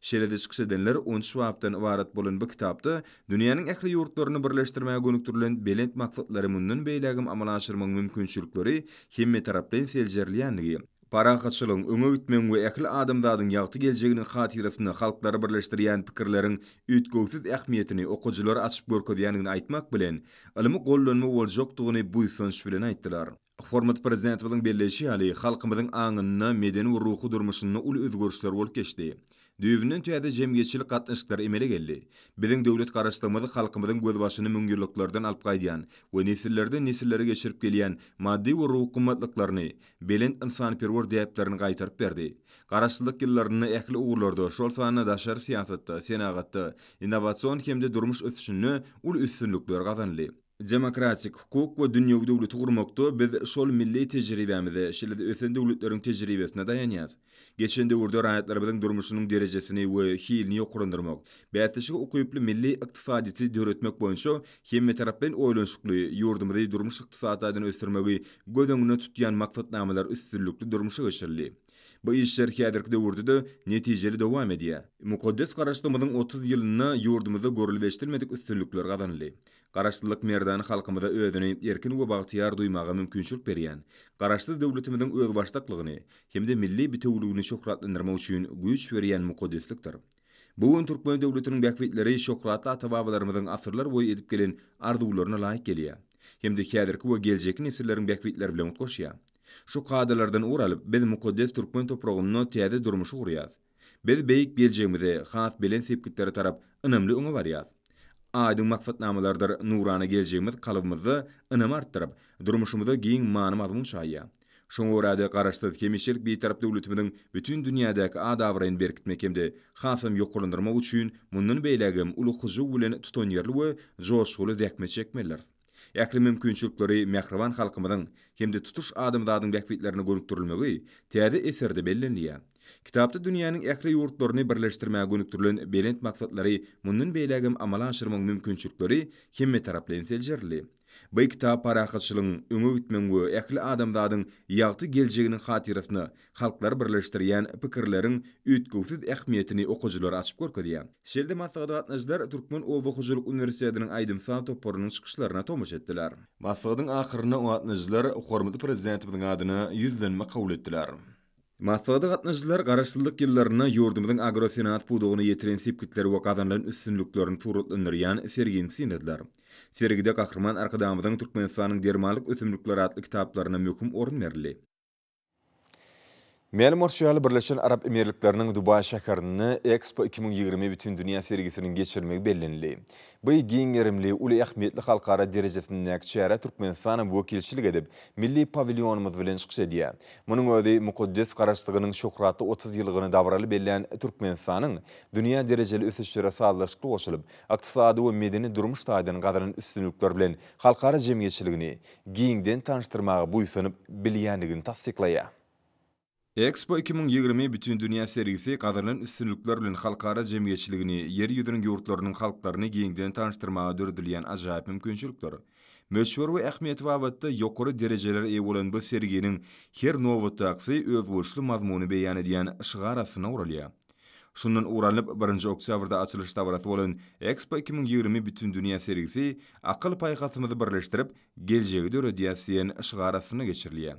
Şeýle-de çykyş edenler 13 bapdan ybarat bolan bu kitapda dünýäniň ähli ýurtlaryny birleşdirmäge gönükdirilen belent maksatlary mundan beýlägem amala aşyrmagyň mümkinçilikleri hemmetaraplaýyn seljerilýändigi, parahatçylygyň, öňe gitmegiň we ähli adamzadyň ýagty geljeginiň hatyrasyna halklary birleşdirýän pikirleriň üýtgewsiz ähmiýetini okyjylara açyp görkezýändigini aýtmak bilen, ylmy gollanma boljakdygyny buýsanç bilen aýtdylar. Hormatly Prezidentimiziň belleýşi ýaly, halkymyzyň aňynda, medeni we ruhy durmuşynda uly özgerişler bolup geçdi. Düýbünden täze jemgyýetçilik gatnaşyklary emele geldi. Biziň döwlet Garaşsyzlygymyz halkymyzyň gözbaşyny müňýyllyklardan alyp gaýdýan we nesillerden-nesillere geçirip gelýän maddy we ruhy gymmatlyklaryny, belent ynsanperwer däplerini gaýtaryp berdi. Garaşsyzlyk ýyllarynda ähli ugurlarda, şol sanda daşary syýasatda, senagatda, innowasion hem-de durmuş ösüşinde uly üstünlikler gazanyldy. Demokratik, hukuk we dünýewi döwleti gurmakda biz şol milli tejribämize, şeýle-de ösen döwletleriň tejribesine daýanýas. Geçen döwürde raýatlarymyzyň durmuşynyň derejesini we hilini ýokarlandyrmak, bäsleşige ukyply milli ykdysadyýeti döretmek boýunça hemmetaraplaýyn oýlanyşykly, ýurdumyzy durmuş-ykdysady taýdan ösdürmegi göz öňünde tutýan maksatnamalar üstünlikli durmuşa geçirildi. Bu işler häzirki döwürde-de netijeli dowam edýär. Mukaddes Garaşsyzlygymyzyň 30 ýylynda ýurdumyzda görlüp-eşidilmedik üstünlikler gazanyldy. Garaşsyzlyk merdana halkymyza özüni erkin we bagtyýar duýmaga mümkinçilik berýän Garaşsyz döwletimiziň özbaşdaklygyny hem-de milli bitewüligini şöhratlandyrmak üçin güýç berýän mukaddeslikdir. Bu gün türkmen döwletiniň bähbitleri şöhratly ata-babalarymyzyň asyrlar boýy edip gelen arzuwlaryna laýyk gelýär hem-de häzirki we geljekki nesilleriň bähbitleri bilen utgaşýar. Şu kadalardan ugur alyp, biz mukaddes türkmen topragynda täze durmuşy gurýarys. Biz beýik geljegimize, has belent sepgitlere tarap ynamly öňe barýarys. Aýdyň maksatnamalardyr nurana geljegimiz kalbymyzda ynamy artdyryp, durmuşymyza giň many-mazmun çaýýar. Şoňa görä-de, Garaşsyz, hemişelik Bitarap döwletimiziň bütin dünýädäki at-abraýyny berkitmek hem-de hasam ýokarlandyrmak üçin mundan beýlägem uly hyjuw bilen tutanýerli we joşguly zähmet çekmelidiris. Ähli mümkinçilikleri mähriban halkymyzyň hem-de tutuş adamzadyň bähbitlerine gönükdirilmegi täze eserde bellenilýär. Kitapda dünýäniň ähli ýurtlaryny birleşdirmäge gönükdirilen belent maksatlary mundan beýlägem amala aşyrmagyň mümkinçilikleri hemmetaraplaýyn seljerildi. Bu kitap parahatçylygyň, öňe gitmegiň we ähli adamzadyň ýagty geljeginiň hatyrasyna halklary birleşdirýän pikirleriň üýtgewsiz ähmiýetini okyjylara açyp görkezýär. Şeýle-de maslahata gatnaşyjylar Türkmen oba hojalyk uniwersitetiniň aýdym-saz toparynyň çykyşlaryna tomaşa etdiler. Maslahatyň ahyrynda oňa gatnaşyjylar hormatly Prezidentimiziň adyna ýüzlenme kabul etdiler. Maslahata gatnaşyjylar Garaşsyzlyk ýyllarynda ýurdumyzyň agrosenagat pudagyna ýetiren sepgitleri we gazanylan üstünliklerini suratlandyrýan sergini synladylar. Sergide Gahryman Arkadagymyzyň Türkmenistanyň dermanlyk ösümlikleri atly kitaplaryna möhüm orun berildi. Mälim bolşy ýaly, Birleşen Arap Emirlikleriniň Dubaý şäherinde Expo 2020 bütindünýä sergisiniň geçirilmegi bellenildi. Bu giň gerimli, uly ähmiýetli halkara derejesindäki çärä Türkmenistanam wekilçilik edip, milli pawilýonymyz bilen çykyş edýär. Munuň özi mukaddes Garaşsyzlygynyň şöhratly 30 ýyllygyny dabaraly bellän Türkmenistanyň dünýä derejeli ösüşlere sazlaşykly goşulyp, ykdysady we medeni-durmuş taýdan gazanan üstünlikleri bilen halkara jemgyýetçiligini giňden tanyşdyrmaga buýsanyp bilýändigini tassyklaýar. Expo 2020 bütindünýä sergisi gazanylan üstünlikler bilen halkara jemgyýetçiligini, Ýer ýüzüniň ýurtlarynyň halklaryny giňden tanyşdyrmaga döredilýän ajaýyp mümkinçilikdir. Möçberi we ähmiýeti babatda ýokary derejelere eýe bolan bu serginiň her nobatdakysy özboluşly mazmuny beýan edýän şygar astynda guralýar. Şundan ugur alnyp, birinji oktýabrda açylyş dabarasy bolan Expo 2020 bütindünýä sergisi Akyl-paýhasymyzy birleşdirip, geljegi döredýäs diýen şygar astynda geçirilýär.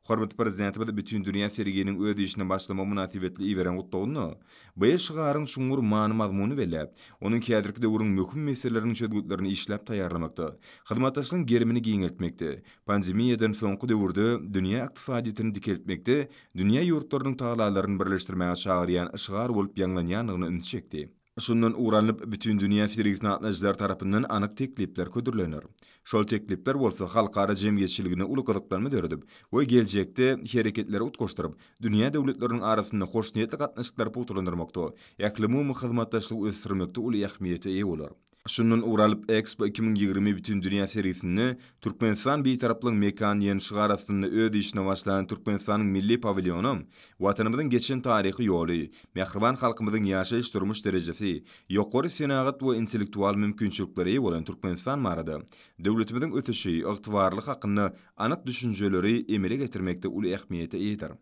Hormatly Prezidentimiz Bütindünýä serginiň öz işine başlamagy mynasybetli iberen Gutlagynda bu şygaryň çuňňur many-mazmunyny belläp, onuň häzirki döwrüň möhüm meseleleriniň çözgütlerini işläp taýýarlamakda, hyzmatdaşlygyň gerimini giňeltmekde, pandemiýadan soňky döwürde dünýä ykdysadyýetini dikeltmekde dünýä ýurtlarynyň tagallalaryny birleşdirmäge çagyrýan şygar bolup ýaňlanýandygyna ünsi çekdi. Şundan ugur alnyp, Bütindünýä sergisine gatnaşyjylar tarapyndan anyk teklipler hödürlener. Şol teklipler bolsa halkara jemgyýetçiliginde uly gyzyklanma döredip we geljekde hereketleri utgaşdyryp, dünýä döwletleriniň arasynda hoşniýetli gatnaşyklary pugtalandyrmakda, ählumumy hyzmatdaşlygy ösdürmekde uly ähmiýete eýe bolar. Şundan ugur alyp, Ekspo 2020 Bütindünýä sergisinde Türkmenistan Bitaraplygyň mekany diýen şygar astynda öz işine başlan Türkmenistanyň milli pawilýony Watanymyzyň geçen taryhy ýoly, mähriban halkymyzyň ýaşaýyş-durmuş derejesi, ýokary senagat we intellektual mümkinçiliklere eýe bolan Türkmenistan barada döwletimiziň ösüşi, ygtybarlylygy hakynda anyk düşünjeleri emele getirmekde uly ähmiýete eýedir.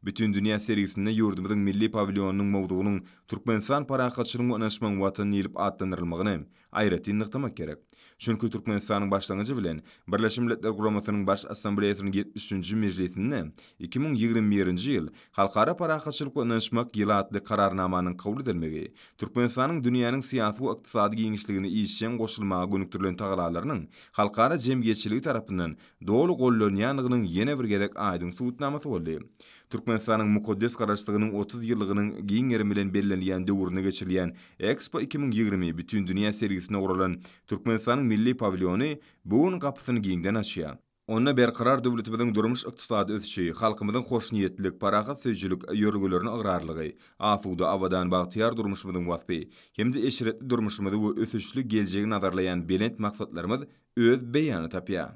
Bütindünýä sergisinde ýurdumyzyň milli pawilýonynyň mowzugynyň Türkmenistan parahatçylygyň we ynanyşmagyň Watany diýlip atlandyrylmagyny aýratyn nygtamak gerek. Çünki Türkmenistanyň başlangyjy bilen Birleşen Milletler Guramasynyň Baş Assambleýasynyň ýetmişinji mejlisinde 2021-nji ýyl Halkara parahatçylyk we ynanyşmak ýyly atly Kararnamanyň kabul edilmegi Türkmenistanyň dünýäniň syýasy we ykdysady giňişligine işjeň goşulmaga gönükdirilen tagallalarynyň halkara jemgyýetçiligi tarapyndan doly gollanýandygynyň ýene bir gezek aýdyň subutnamasy boldy. Türkmenistanyň mukaddes Garaşsyzlygynyň 30 ýyllygynyň giň gerim bilen bellenilýän döwründe geçirilýän Ekspo 2020 bütindünýä sergisine guralan Türkmenistanyň milli pawilýony bu gün gapysyny giňden açýar. Onda Berkarar döwletimiziň durmuş-ykdysady ösüşi, halkymyzyň hoşniýetlilik, parahatsöýüjilik ýörelgelerine ygrarlygy, asuda, abadan, bagtyýar durmuşymyzyň waspy hem-de eşretli durmuşymyzy we ösüşli geljegi nazarlaýan belent maksatlarymyz öz beýanyny tapýar.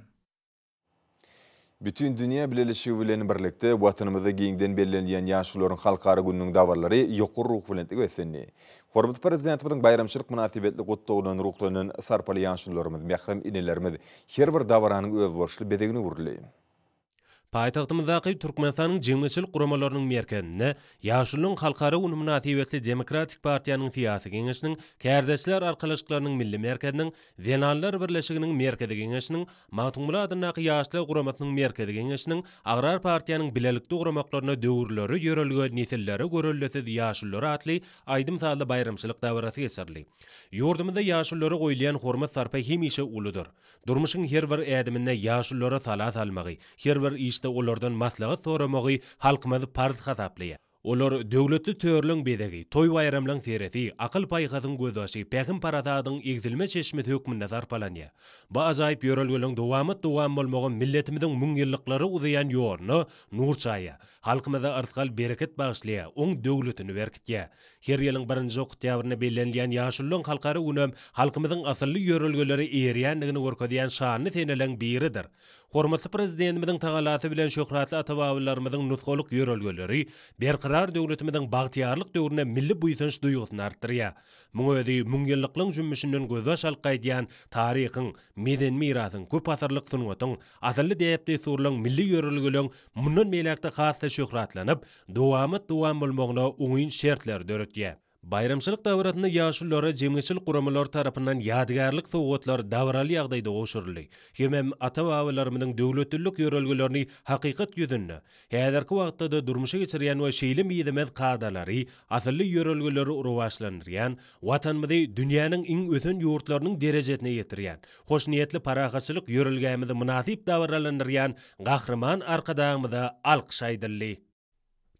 Bütindünýä bileleşigi bilen birlikde, Watanymyzda giňden bellenilýän Ýaşulularyň halkara gününiň dabaralary ýokary ruhubelentlige beslendi. Hormatly Prezidentimiziň baýramçylyk mynasybetli gutlagyndan ruhlanan sarpaly ýaşulularymyz, mährem enelerimiz her bir dabaranyň özboluşly bezegine öwrüldi. Paýtagtymyzdaky Türkmenistanyň Jemgyýetçilik guramalarynyň merkezinde Ýaşulunyň halkara güni mynasybetli Demokratik partiýanyň Syýasy geňeşiniň, Kärdeşler arkalaşyklarynyň Milli merkeziniň, Zenanlar birleşiginiň Merkezi geňeşiniň, Magtymguly adyndaky Ýaşlar guramasynyň Merkezi geňeşiniň, Agrar partiýanyň bilelikde guramaklarynda Döwürlere ýörelge, nesillere göreldesiz ýaşulular atly aýdym-sazly baýramçylyk dabarasy geçirildi. Ýurdumyzda ýaşululara goýulýan hormat-sarpa hemişe uludyr. Durmuşyň her bir ädiminde ýaşululara sala salmagy, her bir işde olardan maslahat soramagy halkymyz parz hasaplaýar. Olar döwletli törleň bezegi, toý-baýramlaň seresi, akyl-paýhasyň gözbaşy, pähim-parasadyň egsilmez çeşmesi hökmünde sarpalanýar. Bu ajaýyp ýörelgeleň dowamat-dowam bolmagy milletimiziň müňýyllyklara uzaýan ýoluna nur çaýýar, halkymyza yrsgal-bereket bagyşlaýar, oň döwletini berkitýär. Her ýylyň birinji oktýabrynda bellenilýän Ýaşulularyň halkara günem halkymyzyň asylly ýörelgelere eýerýändigini görkezýän şanly seneleriň biridir. Hormatly Prezidentimiziň tagallasy bilen şöhratly ata-babalarymyzyň nusgalyk ýörelgeleri Berkarar döwletimiziň bagtyýarlyk döwründe milli buýsanç duýgusyny artdyrýar. Muň özi müňýyllyklaryň jümmüşinden gözbaş alyp gaýdýan taryhyň, medeni mirasyň, köpasyrlyk sungatyň, asylly däp-dessurlaryň, milli ýörelgeleriň mundan beýläk-de has-da şöhratlanyp, dowamat-dowam bolmagyna oňyn şertleri döretýär. Baýramçylyk dabarasynda ýaşululara jemgyýetçilik guramalary tarapyndan ýadygärlik sowgatlar dabaraly ýagdaýda gowşuryldy. Hemem ata-babalarymyzyň döwletlilik ýörelgelerini hakykat ýüzünde, häzirki wagtda-da durmuşa geçirýän we şeýle mizemez kadalary, asylly ýörelgeleri rowaçlandyrýan, Watanymyzy dünýäniň iň ösen ýurtlarynyň derejesine ýetirýän, hoşniýetli parahatçylyk ýörelgämizi mynasyp dabaralandyrýan Gahryman Arkadagymyza alkyş aýdyldy.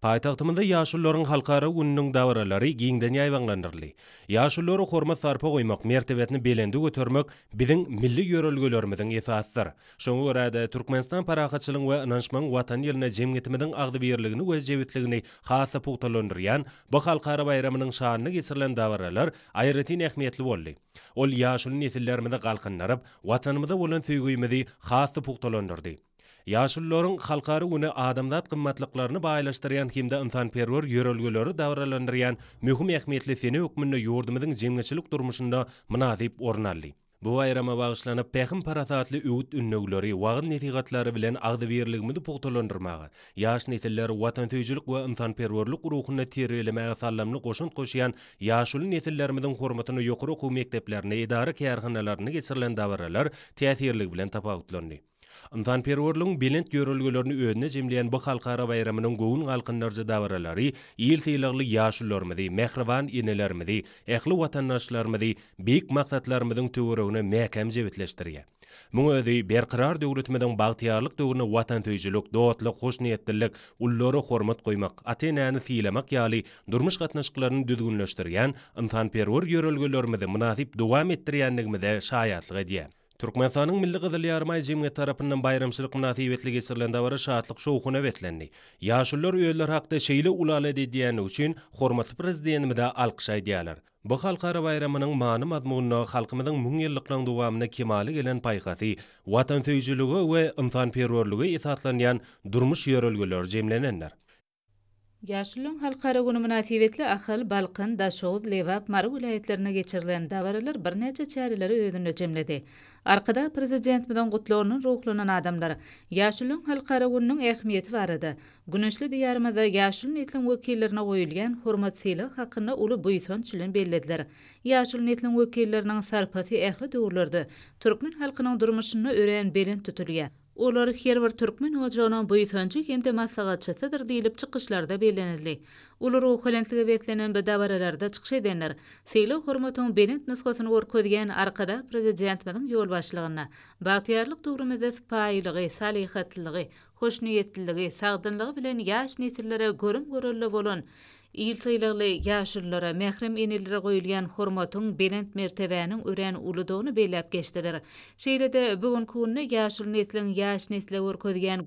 Paýtagtymyzda Ýaşulularyň halkara gününiň dabaralary giňden ýaýbaňlandyryldy. Ýaşululara hormat-sarpa goýmak, mertebesini belende götermek biziň milli ýörelgelerimiziň esasydyr. Şoňa görä-de, Türkmenistan parahatçylygyň we ynanyşmagyň Watany ýylynda jemgyýetimiziň agzybirligini we jebisligini has-da pugtalandyrýan bu halkara baýramynyň şanyna geçirilen dabaralar aýratyn ähmiýetli boldy. Ol ýaşuly nesillerimizi galkyndyryp, Watanymyza bolan söýgimizi has-da pugtalandyrdy. Ýaşulularyň halkara güni adamzat gymmatlyklaryny baýlaşdyrýan hem-de ynsanperwer ýörelgeleri dabaralandyrýan möhüm ähmiýetli sene hökmünde ýurdumyzyň jemgyýetçilik durmuşynda mynasyp orun aldy. Bu baýrama bagyşlanyp, pähim-parasatly öwüt-ündewleri, wagyz-nesihatlary bilen agzybirligimizi pugtalandyrmaga, ýaş nesilleri watansöýüjilik we ynsanperwerlik ruhunda terbiýelemäge saldamly goşant goşýan ýaşuly nesillerimiziň hormatyna ýokary okuw mekdeplerinde, edara-kärhanalarynda geçirilen dabaralar täsirligi bilen tapawutlandy. Ynsanperwerligiň belent ýörelgelerini özünde jemleýän bu halkara baýramynyň göwün galkyndyryjy dabaralary il sylagly ýaşulularymyzy, mähriban enelerimizi, ähli watandaşlarymyzy beýik maksatlarymyzyň töweregine mäkäm jebisleşdirýär. Muň özi Berkarar döwletimiziň bagtyýarlyk döwründe watansöýüjilik, dostluk, hoşniýetlilik, ululara hormat goýmak, ata-enäni sylamak ýaly durmuş gatnaşyklaryny düzgünleşdirýän ynsanperwer ýörelgelerimizi mynasyp dowam etdirýändigimize şaýatlyk edýär. Türkmenistanyň Milli Gyzyl Ýarymaý jemgyýeti tarapyndan baýramçylyk mynasybetli geçirilen dabara şatlyk-şowhuna beslendi. Ýaşulular özleri hakda şeýle uly alada edýändigi üçin hormatly Prezidentimize alkyş aýdýarlar. Bu halkara baýramynyň many-mazmunynda halkymyzyň müňýyllyklaryň dowamynda kemala gelen paýhasy, watansöýüjilige we ynsanperwerlige esaslanýan durmuş ýörelgeleri jemlenendir. Ýaşulularyň halkara güni mynasybetli Ahal, Balkan, Daşoguz, Lebap, Mary welaýatlarynda geçirilen dabaralar birnäçe çäreleri özünde jemledi. Arkadag Prezidentimiziň gutlagyndan ruhlanan adamlar Ýaşulularyň halkara gününiň ähmiýeti barada, güneşli Diýarymyzda ýaşuly nesliň wekillerine goýulýan hormat-sylag hakynda uly buýsanç bilen bellediler. Ýaşuly nesliň wekilleriniň sarpasy ähli döwürlerde türkmen halkynyň durmuşynda örän belent tutulýar. Olar her bir türkmen ojagynyň buýsanjy hem-de maslahatçysydyr diýlip çykyşlarda bellenildi. Uly ruhubelentlige beslenen bu dabaralarda çykyş edenler sylag-hormatyň belent nusgasyny görkezýän Arkadag Prezidentimiziň ýolbaşçylygynda bagtyýarlyk döwrümizde sypaýylygy, salyhatlylygy, hoşniýetliligi, sagdynlygy bilen ýaş nesillere görüm-görelde bolan il sylagly ýaşululara, mährem enelere goýulýan hormatyň, belent mertebäniň örän uludygyny belläp geçdiler. Şeýle-de bu günki günde ýaşuly nesliň ýaş nesle görkezýän.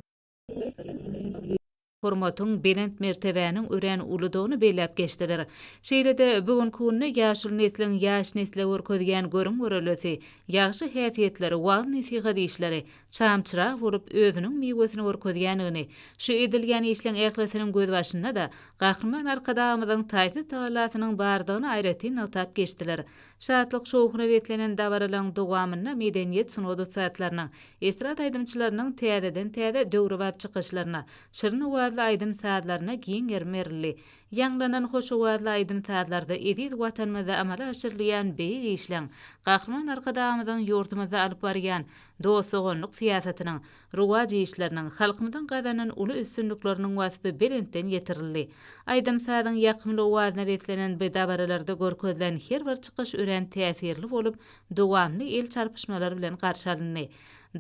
hormatyň, belent mertebäniň örän uludygyny belläp geçdiler. Şeýle-de, bu günki günde ýaşuly nesliň ýaş nesle görkezýän görüm-göreldesi, ýagşy häsiýetleri, wagyz-nesihat işleri çam-çyrag bolup, özüniň miwesini görkezýändigini, şu edilýän işleň ählisiniň gözbaşynda-da Gahryman Arkadagymyzyň taýsyz tagallasynyň bardygyny aýratyn nygtap geçdiler. Şatlyk-şowhuna beslenen dabaralaryň dowamynda medeniýet, sungat ussatlarynyň, estrada aýdymçylarynyň täzeden-täze döwrebap çykyşlaryna, şirin owazly aýdym-sazlaryna giň gerim berildi. Ýaňlanan hoş owazly aýdym-sazlarda eziz Watanymyzda amala aşyrylýan beýik işleň, Gahryman Arkadagymyzyň ýurdumyzda alyp barýan dost-doganlyk syýasatynyň, rowaç işleriniň, halkymyzyň gazanan uly üstünlikleriniň waspy belentden ýetirildi. Aýdym-sazyň ýakymly owazyna beslenen bu dabaralarda görkezilen her bir çykyş örän täsirli bolup, dowamly el çarpyşmalar bilen garşy alyndy.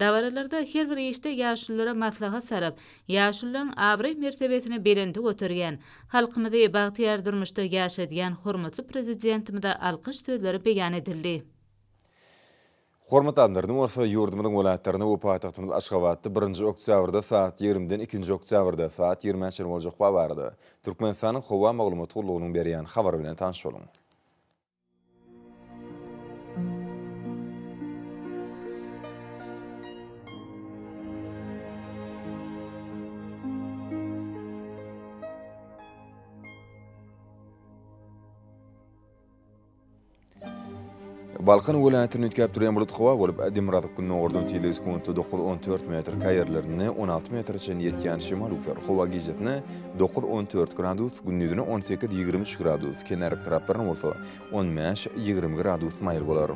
Dabaralarda her bir işde ýaşululara maslahat salyp, ýaşulularyň abraý-mertebesini belende göterýän, halkymyzy bagtyýar durmuşda ýaşadýan hormatly Prezidentimize alkyş sözleri beýan edildi. Hormatly adamlar, indi bolsa ýurdumyzyň welaýatlarynda we paýtagtymyz Aşgabatda birinji oktýabrda sagat ýigrimiden ikinji oktýabrda sagat ýigrimä çenli boljak howa barada Türkmenistanyň Howa maglumat gullugynyň berýän habary bilen tanyş boluň. Balkan welaýatynda üýtgäp durýan bulut howa bolup, demirgazyk-gündogardan tizligi sekuntda dokuz-on dört metr, käýerlerinde 16 metre çenli ýetýän şemal öwser. Howa gijesine dokuz-on dört gradus, gündizine on sekiz-ýigrimi üç gradus, kenarýaka taraplarynda bolsa on bäş-ýigrimi gradus maýyl bolar.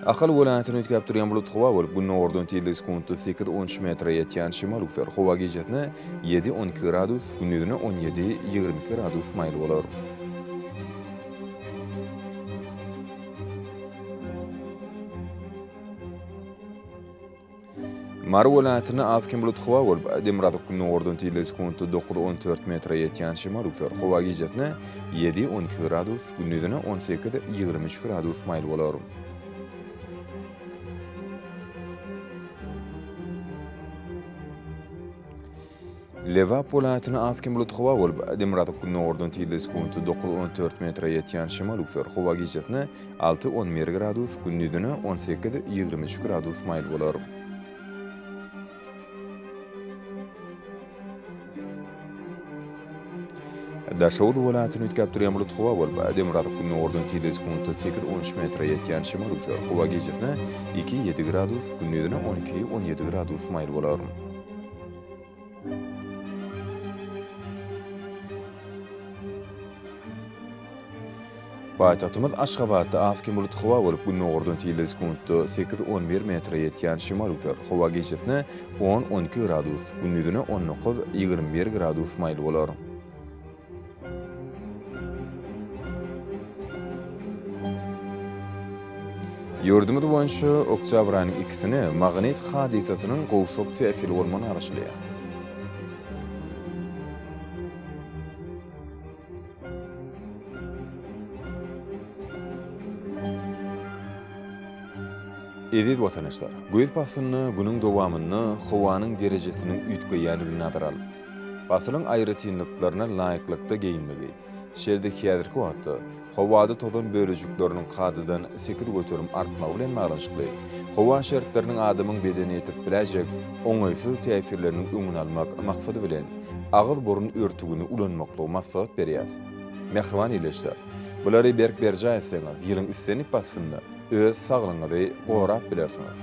Ahal welaýatynda üýtgäp durýan bulut howa bolup, gündogardan tizligi sekuntda sekiz-on üç metre ýetýän şemal öwser. Howa gijesine ýedi-on iki gradus, gündizine on ýedi-ýigrimi iki gradus maýyl bolar. Mary welaýatynda az-kem bulut howa bolup, demirgazyk-gündogardan tizligi sekuntda dokuz-on dört metre ýetýän şemal öwser. Howa gijesine ýedi-on iki gradus, gündizine on sekiz-ýigrimi üç gradus maýyl bolar. Lebap welaýatynda az-kem bulut howa bolup, demirgazyk-gündogardan tizligi sekuntda dokuz-on dört metre ýetýän şemal öwser. Howa gijesine alty-on bir gradus, gündizine on sekiz-ýigrimi üç gradus maýyl bolar. Daşoguz welaýatynda üýtgäp durýan bulut howa bolup, demirgazyk-gündogardan tizligi sekuntda sekiz-on üç metre ýetýän şemal öwser. Howa gijesine iki-ýedi gradus, gündizine on iki-on ýedi gradus maýyl bolar. Paýtagtymyz Aşgabatda az-kem bulut howa bolup, gündogardan tizligi sekuntda sekiz-on bir metre ýetýän şemal öwser. Howa gijesine on-on iki gradus, gündizine on dokuz-ýigrimi bir gradus maýyl bolar. Ýurdumyz boýunça oktýabr aýynyň ikisine magnit hadysasynyň gowşak täsiri bolmagyna garaşylýar. Eziz watandaşlar, güýz paslynda günüň dowamynda howanyň derejesiniň üýtgeýändigini nazara alyp, Pasylyň aýratynlyklaryna laýyklykda geýinmegi, şeýle-de häzirki wagtda howada tozan bölejikleriniň kadadan 8% artmagy bilen baglanyşykly howa şertleriniň adamyň bedenine ýetirip biläýjek oňaýsyz täsirleriniň öňüni almak maksady bilen, agyz-burun örtügini ulanmaklygy maslahat berýäs. Mähriban ildeşler! Bulary berk berjaý etseňiz, ýylyň islendik paslynda öz saglygyňyzy gorap bilersiňiz.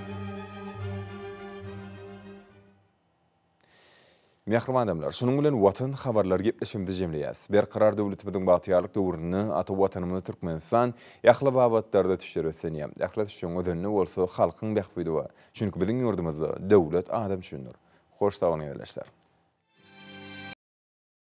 Mähriban adamlar, şunuň bilen Watan habarlary gepleşigimizi jemleýäs. Berkarar döwletimiziň bagtyýarlyk döwründe ata Watanymyz Türkmenistan ähli babatlarda düşer ösdünýär. Ähli ösüşiň özeninde bolsa halkyň bähbidi bar. Çünki biziň ýurdumyzda döwlet adam üçindir. Hoş sag boluň ildeşler.